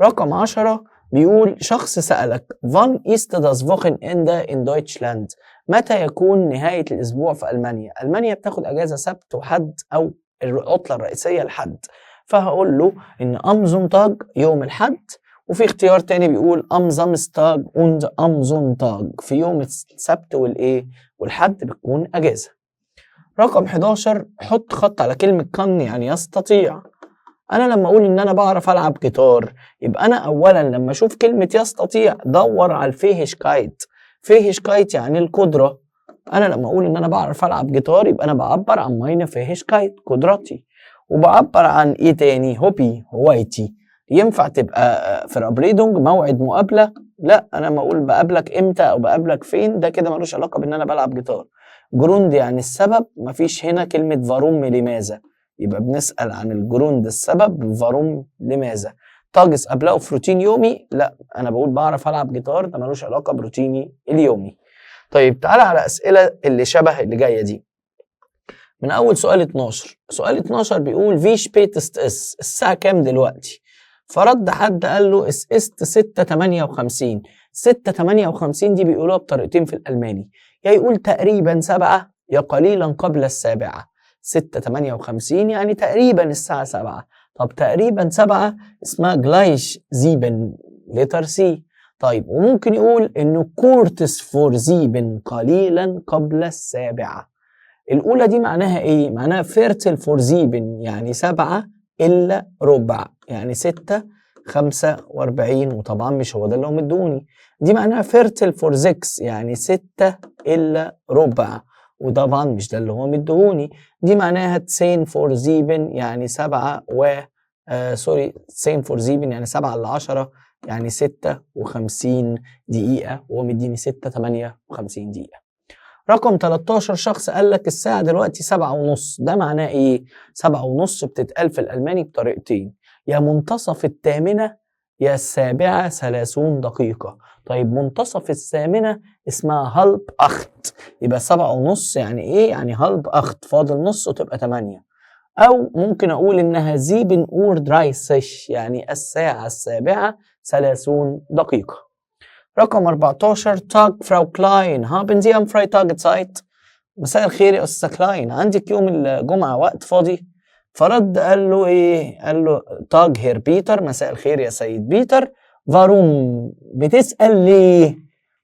رقم 10 بيقول شخص سألك wann ist das Wochenende in Deutschland، متى يكون نهاية الأسبوع في ألمانيا؟ ألمانيا بتاخد أجازة سبت وحد أو العطلة الرئيسية الحد، فهقول له إن am Sonntag يوم الحد، وفي اختيار تاني بيقول am Samstag und am Sonntag، في يوم السبت والايه والحد بتكون اجازه. رقم 11، حط خط على كلمة kann يعني يستطيع. انا لما اقول ان انا بعرف العب جيتار، يبقى انا اولا لما اشوف كلمة يستطيع دور على ال Fähigkeit. Fähigkeit يعني القدره. انا لما اقول ان انا بعرف العب جيتار يبقى انا بعبر عن meine Fähigkeit، قدرتي. وبعبر عن ايه تاني؟ Hobby، هوايتي. ينفع تبقى Verabredung، موعد مقابله؟ لا، انا لما اقول بقابلك امتى او بقابلك فين، ده كده ملوش علاقة بان انا بلعب جيتار. Grund يعني السبب، مفيش هنا كلمة warum لماذا، يبقى بنسال عن ال Grund السبب، warum لماذا. Tagesablauf روتين يومي؟ لا، انا بقول بعرف العب جيتار، ده ملوش علاقة بروتيني اليومي. طيب، تعالى على اسئلة اللي شبه اللي جاية دي من اول سؤال 12. سؤال 12 بيقول wie spät ist es، الساعة كام دلوقتي؟ فرد حد قال له es ist 6 58. 6 58 دي بيقولوها بطريقتين في الالماني، يا يقول تقريبا 7 يا قليلا قبل السابعة. 6 58 يعني تقريبا الساعة 7. طب تقريبا 7 اسمها gleich sieben، letter C. طيب، وممكن يقول انه kurz vor sieben، قليلا قبل السابعة. الأولى دي معناها إيه؟ معناها Viertel vor sieben، يعني 6:45، يعني 6:45، وطبعا مش هو ده اللي هو مدوني. دي معناها Viertel vor sechs، يعني 5:45، وطبعا مش ده اللي هو مدهوني. دي معناها zehn vor sieben، يعني سبعة و sorry، zehn vor sieben يعني 6:55، يعني 56 دقيقة، وهو مديني 6:58. رقم 13، شخص قال لك الساعة دلوقتي 7:30، ده معناه ايه؟ 7:30 بتتقال في الألماني بطريقتين، يا منتصف الثامنة يا 7:30. طيب، منتصف الثامنة اسمها halb acht، يبقى 7:30 يعني ايه؟ يعني halb acht، فاضل نص وتبقى 8. أو ممكن أقول إنها sieben Uhr dreißig، يعني الساعة 7:30. رقم 14، Tag Frau Klein، haben Sie am Freitag Zeit؟ مساء الخير يا أستاذ كلاين، عندك يوم الجمعة وقت فاضي؟ فرد قال له إيه؟ قال له Tag Herr Peter، مساء الخير يا سيد بيتر، warum، بتسأل ليه؟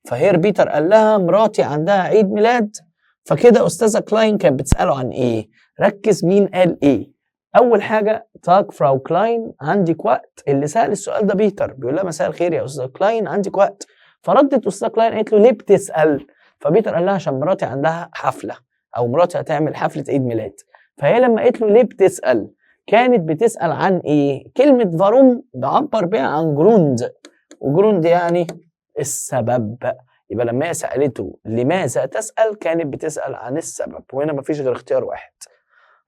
ف Herr Peter قال لها مراتي عندها عيد ميلاد. فكده أستاذة كلاين كانت بتسأله عن إيه؟ ركز مين قال إيه؟ أول حاجة Tag Frau Klein، عندك وقت؟ اللي سأل السؤال ده بيتر، بيقول لها مساء الخير يا أستاذة كلاين، عندك وقت؟ فردت أستاذة كلاين قالت له ليه بتسأل؟ فبيتر قال لها عشان مراتي عندها حفلة أو مراتي هتعمل حفلة عيد ميلاد. فهي لما قالت له ليه بتسأل، كانت بتسأل عن إيه؟ كلمة warum بعبر بيها عن Grund، و Grund يعني السبب. يبقى لما هي سألته لماذا تسأل، كانت بتسأل عن السبب، وهنا مفيش غير اختيار واحد.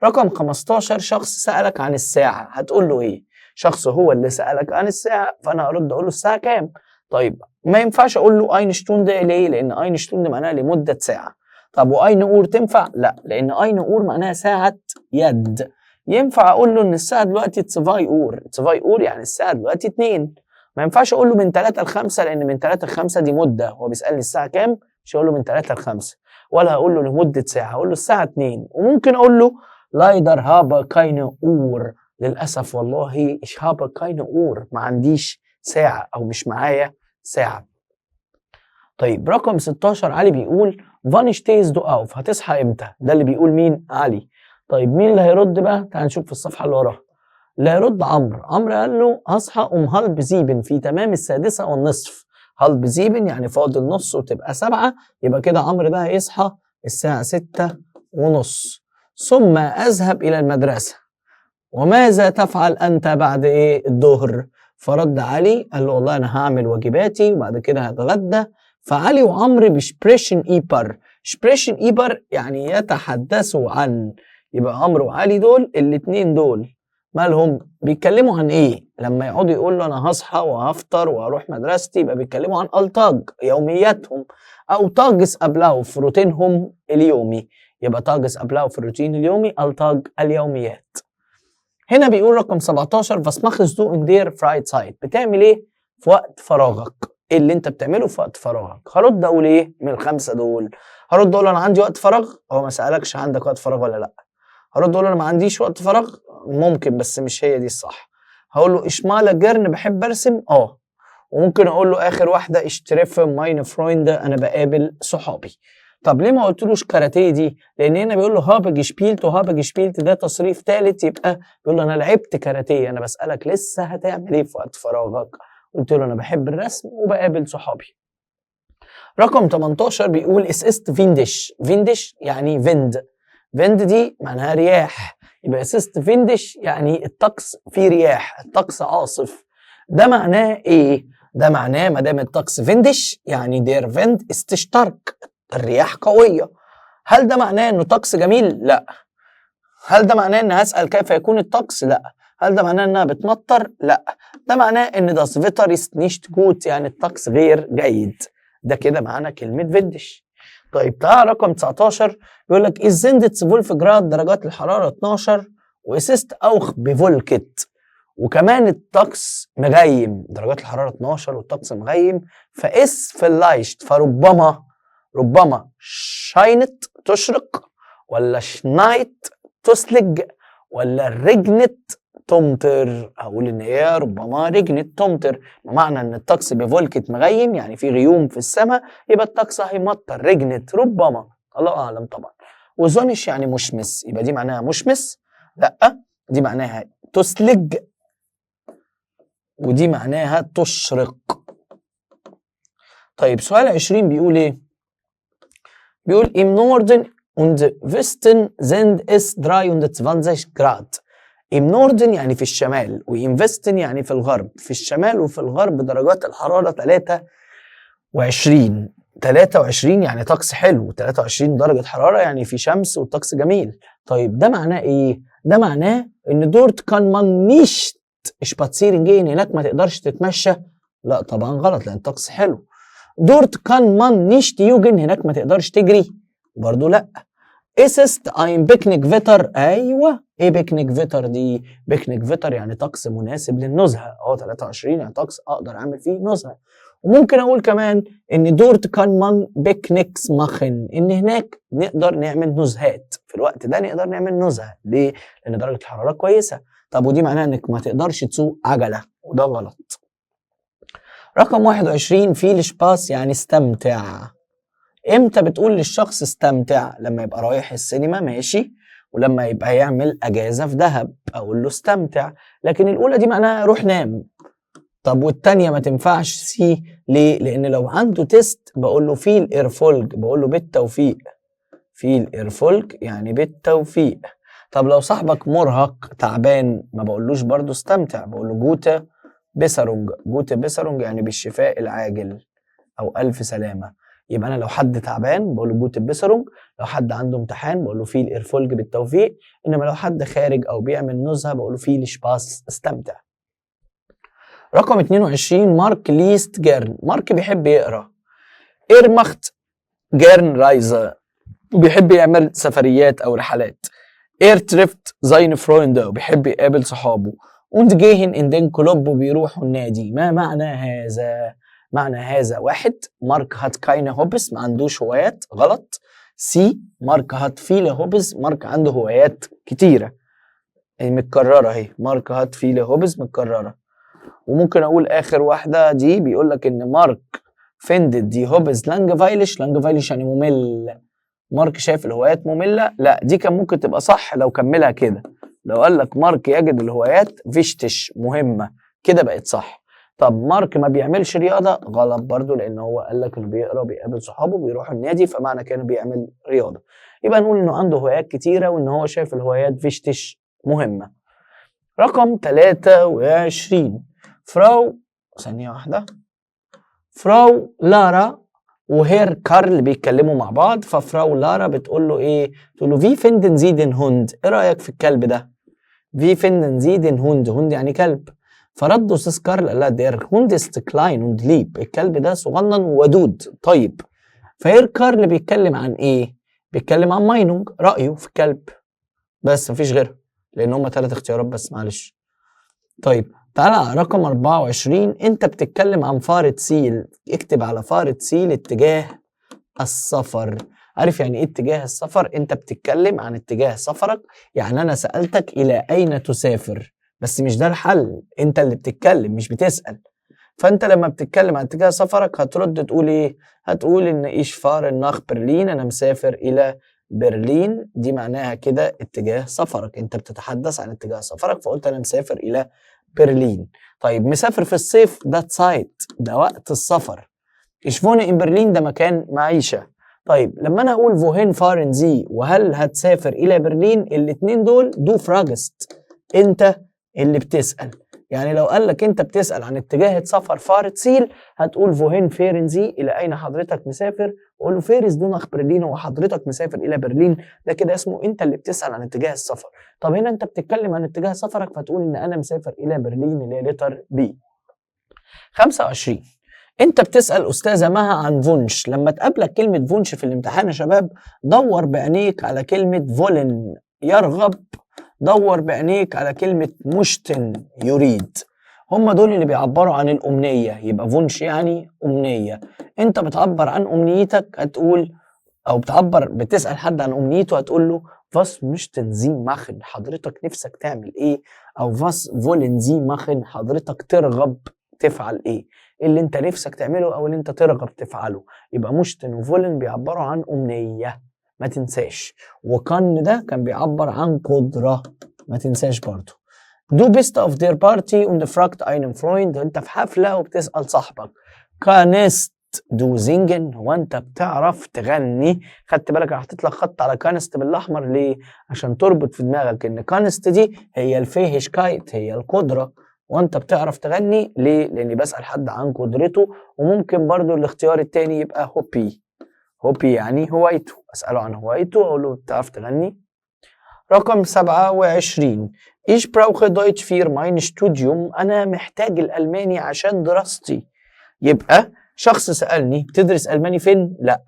رقم 15، شخص سألك عن الساعة هتقول له ايه؟ شخص هو اللي سألك عن الساعة، فأنا هرد أقول له الساعة كام؟ طيب، ما ينفعش أقول له eine Stunde، ليه؟ لأن eine Stunde معناها لمدة ساعة. طب و eine Uhr تنفع؟ لا، لأن eine Uhr معناها ساعة يد. ينفع أقول له إن الساعة دلوقتي zwei Uhr؟ zwei Uhr يعني الساعة دلوقتي 2. ما ينفعش أقول له من 3 ل 5، لأن من 3 ل 5 دي مدة، هو بيسألني الساعة كام، مش هقول له من 3 ل 5 ولا هقول له لمدة ساعة، هقول له الساعة 2. وممكن أقول له leider habe keine Uhr، للأسف والله ich habe keine Uhr، ما عنديش ساعة أو مش معايا ساعة. طيب، رقم 16، علي بيقول wann stehst du auf، هتصحى امتى؟ ده اللي بيقول مين؟ علي. طيب، مين اللي هيرد بقى؟ تعال نشوف في الصفحة اللي وراها. اللي هيرد عمرو. عمرو قال له هصحى um halb sieben، في تمام 6:30. halb sieben يعني فاضل نص وتبقى 7، يبقى كده عمرو ده هيصحى الساعة 6:30، ثم أذهب إلى المدرسة. وماذا تفعل أنت بعد إيه الظهر؟ فرد علي قال له والله أنا هعمل واجباتي وبعد كده هتغدى. فعلي وعمرو ب sprechen über. sprechen über يعني يتحدثوا عن. يبقى عمرو وعلي دول الاتنين دول مالهم؟ بيتكلموا عن ايه؟ لما يقعدوا يقولوا انا هصحى وهفطر وهروح مدرستي، يبقى بيتكلموا عن Alltag، يومياتهم، او Tagesablauf، في روتينهم اليومي. يبقى Tagesablauf في الروتين اليومي، Alltag اليوميات. هنا بيقول رقم 17 was machst du in der Freizeit، بتعمل ايه في وقت فراغك؟ ايه اللي انت بتعمله في وقت فراغك؟ هرد اقول ايه من الخمسة دول؟ هرد اقول انا عندي وقت فراغ، هو ما سالكش عندك وقت فراغ ولا لا. هرد اقول انا ما عنديش وقت فراغ، ممكن بس مش هي دي الصح. هقول له ich male gern، بحب ارسم. وممكن اقول له اخر واحدة ich treffe meine Freunde، انا بقابل صحابي. طب ليه ما قلتلوش كاراتيه دي؟ لان هنا بيقول له habe gespielt، و habe gespielt ده تصريف ثالث، يبقى بيقول له انا لعبت كاراتيه، انا بسالك لسه هتعمل ايه في وقت فراغك؟ قلت له انا بحب الرسم وبقابل صحابي. رقم 18 بيقول es ist windig. windig يعني Wind، Wind دي معناها رياح، يبقى es ist windig يعني الطقس فيه رياح، الطقس عاصف. ده معناه ايه؟ ده معناه ما دام الطقس windig يعني der Wind ist stark، الرياح قوية. هل ده معناه انه طقس جميل؟ لا. هل ده معناه ان هسأل كيف يكون الطقس؟ لا. هل ده معناه انها بتمطر؟ لا. ده معناه ان das Wetter ist nicht gut، يعني الطقس غير جيد. ده كده معنى كلمة windig. طيب تعال رقم 19 بيقول لك es sind 12 Grad، درجات الحرارة 12، و es ist auch bewölkt، وكمان الطقس مغيم، درجات الحرارة 12 والطقس مغيم، ف es vielleicht فربما، ربما scheint تشرق، ولا schneit تثلج، ولا regnet تمطر. اقول ان هي ربما regnet تمطر، بمعنى ان الطقس bewölkt مغيم يعني في غيوم في السماء، يبقى الطقس هيمطر، regnet ربما، الله اعلم طبعا. و sonnig يعني مشمس، يبقى دي معناها مشمس؟ لا، دي معناها تثلج، ودي معناها تشرق. طيب سؤال 20 بيقول ايه؟ بيقول im Norden und Westen sind es 23 Grad. im Norden يعني في الشمال، و im Westen يعني في الغرب، في الشمال وفي الغرب درجات الحرارة 23، 23 يعني طقس حلو، 23 درجة حرارة يعني في شمس والطقس جميل. طيب ده معناه ايه؟ ده معناه ان dort kann man nicht spazieren gehen، هناك ما تقدرش تتمشى؟ لا طبعا غلط، لان الطقس حلو. dort kann man nicht joggen، هناك ما تقدرش تجري؟ برضو لا. Es ist ein Picknickwetter، ايوه، ايه Picknickwetter دي؟ Picknickwetter يعني طقس مناسب للنزهه، 23 يعني طقس اقدر اعمل فيه نزهه. وممكن اقول كمان ان dort kann man Picknicks machen، ان هناك نقدر نعمل نزهات، في الوقت ده نقدر نعمل نزهه، ليه؟ لان درجه الحرارة كويسة. طب ودي معناها انك ما تقدرش تسوق عجله، وده غلط. رقم 21 viel Spaß يعني استمتع. امتى بتقول للشخص استمتع؟ لما يبقى رايح السينما ماشي، ولما يبقى يعمل اجازه في دهب اقول له استمتع. لكن الاولى دي معناها روح نام. طب والتانية ما تنفعش C ليه؟ لان لو عنده test بقول له viel Erfolg، بقول له بالتوفيق. viel Erfolg يعني بالتوفيق. طب لو صاحبك مرهق تعبان ما بقولوش برضو استمتع، بقول له gute Besserung. gute Besserung يعني بالشفاء العاجل او الف سلامه. يبقى انا لو حد تعبان بقول له gute Besserung، لو حد عنده امتحان بقول له viel Erfolg بالتوفيق، انما لو حد خارج او بيعمل نزهه بقول له viel Spaß استمتع. رقم 22 Mark liest gern، مارك بيحب يقرا. er macht gern Reisen، وبيحب يعمل سفريات او رحلات. er trifft seine Freunde، وبيحب يقابل صحابه. und gehen in den Club، وبيروحوا النادي. ما معنى هذا؟ معنى هذا واحد، مارك hat keine Hobbys، ما عندوش هوايات، غلط. C مارك hat viele Hobbys، مارك عنده هوايات كتيرة، يعني متكررة اهي، مارك hat viele Hobbys متكررة. وممكن اقول اخر واحدة دي بيقول لك ان مارك findet die Hobbys langweilig. langweilig يعني ممل، مارك شايف الهوايات مملة؟ لا، دي كان ممكن تبقى صح لو كملها كده، لو قال لك مارك يجد الهوايات wichtig مهمة، كده بقت صح. طب مارك ما بيعملش رياضة؟ غلط برضو، لأن هو قال لك إنه بيقرا، بيقابل صحابه، بيروح النادي، فمعنى كده إنه بيعمل رياضة. يبقى نقول إنه عنده هوايات كتيرة وإن هو شايف الهوايات wichtig مهمة. رقم 23 Frau، ثانية واحدة، Frau لارا و Herr كارل بيتكلموا مع بعض، ف Frau لارا بتقول له ايه؟ تقول له wie finden Sie den Hund؟ ايه رأيك في الكلب ده؟ wie finden Sie den Hund؟ Hund يعني كلب. فرد استاذ كارل قال لها der Hund ist klein und lieb، الكلب ده صغنن وودود طيب. ف Herr كارل بيتكلم عن ايه؟ بيتكلم عن Meinung، رأيه في الكلب بس، مفيش غيرها، لان هما ثلاث اختيارات بس، معلش. طيب تعالى على رقم 24، انت بتتكلم عن Fahrziel، اكتب على Fahrziel اتجاه السفر. عارف يعني ايه اتجاه السفر؟ انت بتتكلم عن اتجاه سفرك، يعني انا سألتك الى اين تسافر، بس مش ده الحل، انت اللي بتتكلم مش بتسأل. فانت لما بتتكلم عن اتجاه سفرك هترد تقول ايه؟ هتقول ان ich fahre nach Berlin، انا مسافر الى برلين. دي معناها كده اتجاه سفرك، انت بتتحدث عن اتجاه سفرك فقلت انا مسافر الى برلين. طيب مسافر في الصيف، ده Zeit، ده وقت السفر. Ich wohne in Berlin ده مكان معيشة. طيب لما انا اقول wohin fahren Sie وهل هتسافر الى برلين، الاتنين دول du fragst، انت اللي بتسأل. يعني لو قال لك انت بتسأل عن اتجاه سفر Fahrziel هتقول wohin fahren Sie، الى اين حضرتك مسافر؟ وقول له fährst du nach Berlin، هو حضرتك مسافر الى برلين؟ ده كده اسمه انت اللي بتسأل عن اتجاه السفر. طب هنا انت بتتكلم عن اتجاه سفرك فتقول ان انا مسافر الى برلين اللي هي letter B. 25 انت بتسأل استاذة مها عن Wunsch. لما تقابلك كلمة Wunsch في الامتحان يا شباب دور بعينيك على كلمة wollen يرغب، دور بعينيك على كلمة möchten يريد، هم دول اللي بيعبروا عن الأمنية. يبقى Wunsch يعني أمنية، انت بتعبر عن أمنيتك هتقول، أو بتعبر بتسأل حد عن أمنيته هتقول له was möchten Sie machen، حضرتك نفسك تعمل ايه؟ أو was wollen Sie machen، حضرتك ترغب تفعل ايه؟ اللي انت نفسك تعمله او اللي انت ترغب تفعله. يبقى möchten و wollen بيعبروا عن امنية، ما تنساش. و kann ده كان بيعبر عن قدره، ما تنساش برضو. Du bist auf der Party und fragst einen Freund، انت في حفلة وبتسال صاحبك kannst du singen، هو انت بتعرف تغني؟ خدت بالك انا حطيت لك خط على kannst بالاحمر ليه؟ عشان تربط في دماغك ان kannst دي هي ال Fähigkeit، هي القدره. وانت بتعرف تغني ليه؟ لاني بسال حد عن قدرته. وممكن برضو الاختيار التاني يبقى Hobby، Hobby يعني هوايته، اساله عن هوايته اقول له بتعرف تغني. رقم 27 Ich brauche Deutsch für mein Studium، أنا محتاج الألماني عشان دراستي. يبقى شخص سألني بتدرس ألماني فين؟ لا.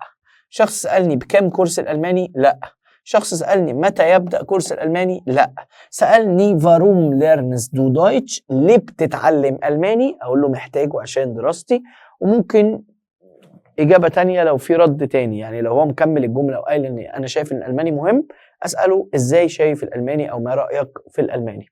شخص سألني بكام كورس الألماني؟ لا. شخص سألني متى يبدأ كورس الألماني؟ لا. سألني warum lernst du Deutsch؟ ليه بتتعلم ألماني؟ أقول له محتاجه عشان دراستي. وممكن إجابة تانية لو في رد تاني، يعني لو هو مكمل الجملة وقال إن أنا شايف إن الألماني مهم، أسأله إزاي شايف الألماني أو ما رأيك في الألماني.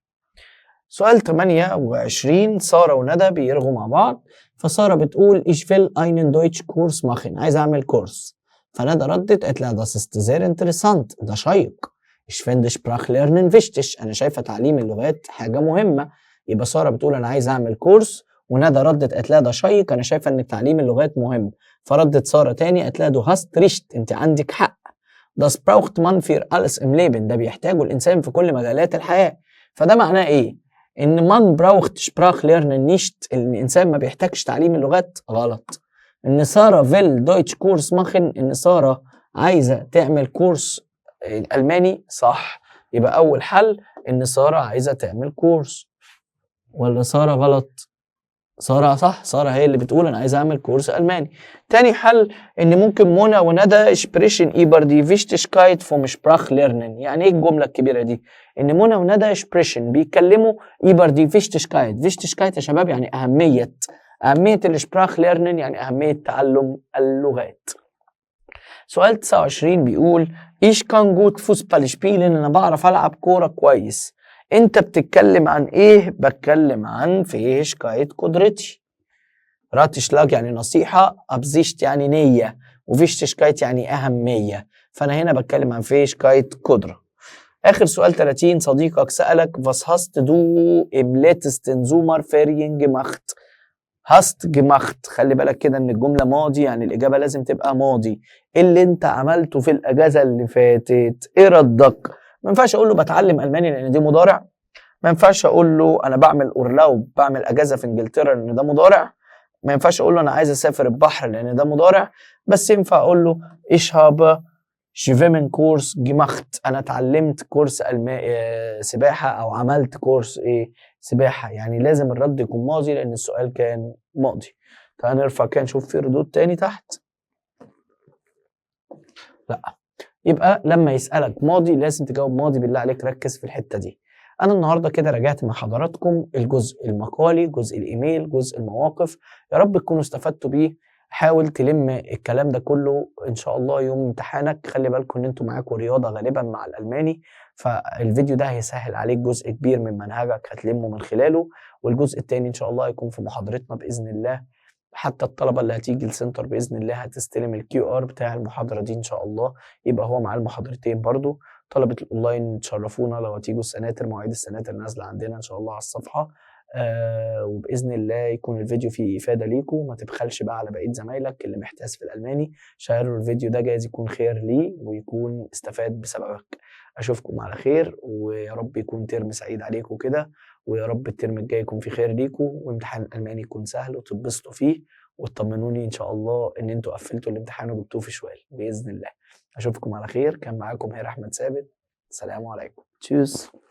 سؤال 28 سارة وندى بيرغوا مع بعض، فسارة بتقول ich will einen Deutschkurs machen، عايز أعمل كورس. فندى ردت قالت لها das ist sehr interessant، ده شيق. ich finde Sprachlernen wichtig، أنا شايفة تعليم اللغات حاجة مهمة. يبقى سارة بتقول أنا عايز أعمل كورس، وندى ردت قالت لها ده شيق، أنا شايفة إن تعليم اللغات مهم. فردت سارة تاني قالت لها du hast recht، أنت عندك حق. Das braucht man für alles im Leben، ده بيحتاجه الإنسان في كل مجالات الحياة. فده معناه إيه؟ إن man braucht Sprachlernen nicht، إن الإنسان ما بيحتاجش تعليم اللغات، غلط. إن سارة will Deutschkurs machen، إن سارة عايزة تعمل كورس ألماني، صح. يبقى أول حل إن سارة عايزة تعمل كورس. ولا سارة غلط؟ سارة صح، سارة هي اللي بتقول أنا عايزة أعمل كورس ألماني. تاني حل إن ممكن منى وندى sprechen über die Wichtigkeit vom Sprachlernen. يعني إيه الجملة الكبيرة دي؟ إن منى وندى sprechen بيتكلموا über die Wichtigkeit. Wichtigkeit يا شباب يعني أهمية، أهمية ال Sprachlernen يعني أهمية تعلم اللغات. سؤال 29 بيقول ich kann gut Fußball spielen، أنا بعرف ألعب كورة كويس. أنت بتتكلم عن إيه؟ بتكلم عن Fähigkeit قدرتي. Ratschlag يعني نصيحة، Absicht يعني نية، و Wichtigkeit يعني أهمية. فأنا هنا بتكلم عن Fähigkeit قدرة. آخر سؤال 30 صديقك سألك was hast du im letzten Sommerferien gemacht؟ hast gemacht، خلي بالك كده ان الجملة ماضي، يعني الإجابة لازم تبقى ماضي. إيه اللي انت عملته في الأجازة اللي فاتت؟ ايه ردك؟ ما ينفعش اقول له بتعلم ألماني لأن دي مضارع. ما ينفعش اقول له انا بعمل Urlaub، بعمل اجازة في انجلترا لأن ده مضارع. ما ينفعش اقول له انا عايز اسافر البحر لان ده مضارع. بس ينفع اقول له ich habe Schwimmenkurs gemacht، انا اتعلمت كورس سباحة او عملت كورس ايه سباحة. يعني لازم الرد يكون ماضي لان السؤال كان ماضي. تعال نرفع كده نشوف في ردود تاني تحت. لا، يبقى لما يسألك ماضي لازم تجاوب ماضي، بالله عليك ركز في الحتة دي. أنا النهاردة كده راجعت مع حضراتكم الجزء المقالي، جزء الإيميل، جزء المواقف. يا رب تكونوا استفدتوا بيه. حاول تلم الكلام ده كله ان شاء الله يوم امتحانك. خلي بالكم ان انتوا معاكم رياضة غالبا مع الالماني، فالفيديو ده هيسهل عليك جزء كبير من منهجك هتلمه من خلاله. والجزء التاني ان شاء الله هيكون في محاضرتنا باذن الله. حتى الطلبة اللي هتيجي السنتر باذن الله هتستلم ال QR بتاع المحاضرة دي ان شاء الله، يبقى هو معاه المحاضرتين برضو. طلبه الاونلاين تشرفونا لو هتيجوا السناتر، مواعيد السناتر نازله عندنا ان شاء الله على الصفحة. وباذن الله يكون الفيديو فيه افاده ليكم. ما تبخلش بقى على بقية زمايلك اللي محتاس في الالماني، شيروا الفيديو ده، جايز يكون خير ليه ويكون استفاد بسببك. اشوفكم على خير، ويا رب يكون ترم سعيد عليكم كده، ويا رب الترم الجاي يكون في خير ليكم، وامتحان الالماني يكون سهل وتتبسطوا فيه، وتطمنوني ان شاء الله ان انتوا قفلتوا الامتحان وجبتوه في شوال باذن الله. اشوفكم على خير. كان معاكم Herr احمد ثابت. السلام عليكم. Tschüss.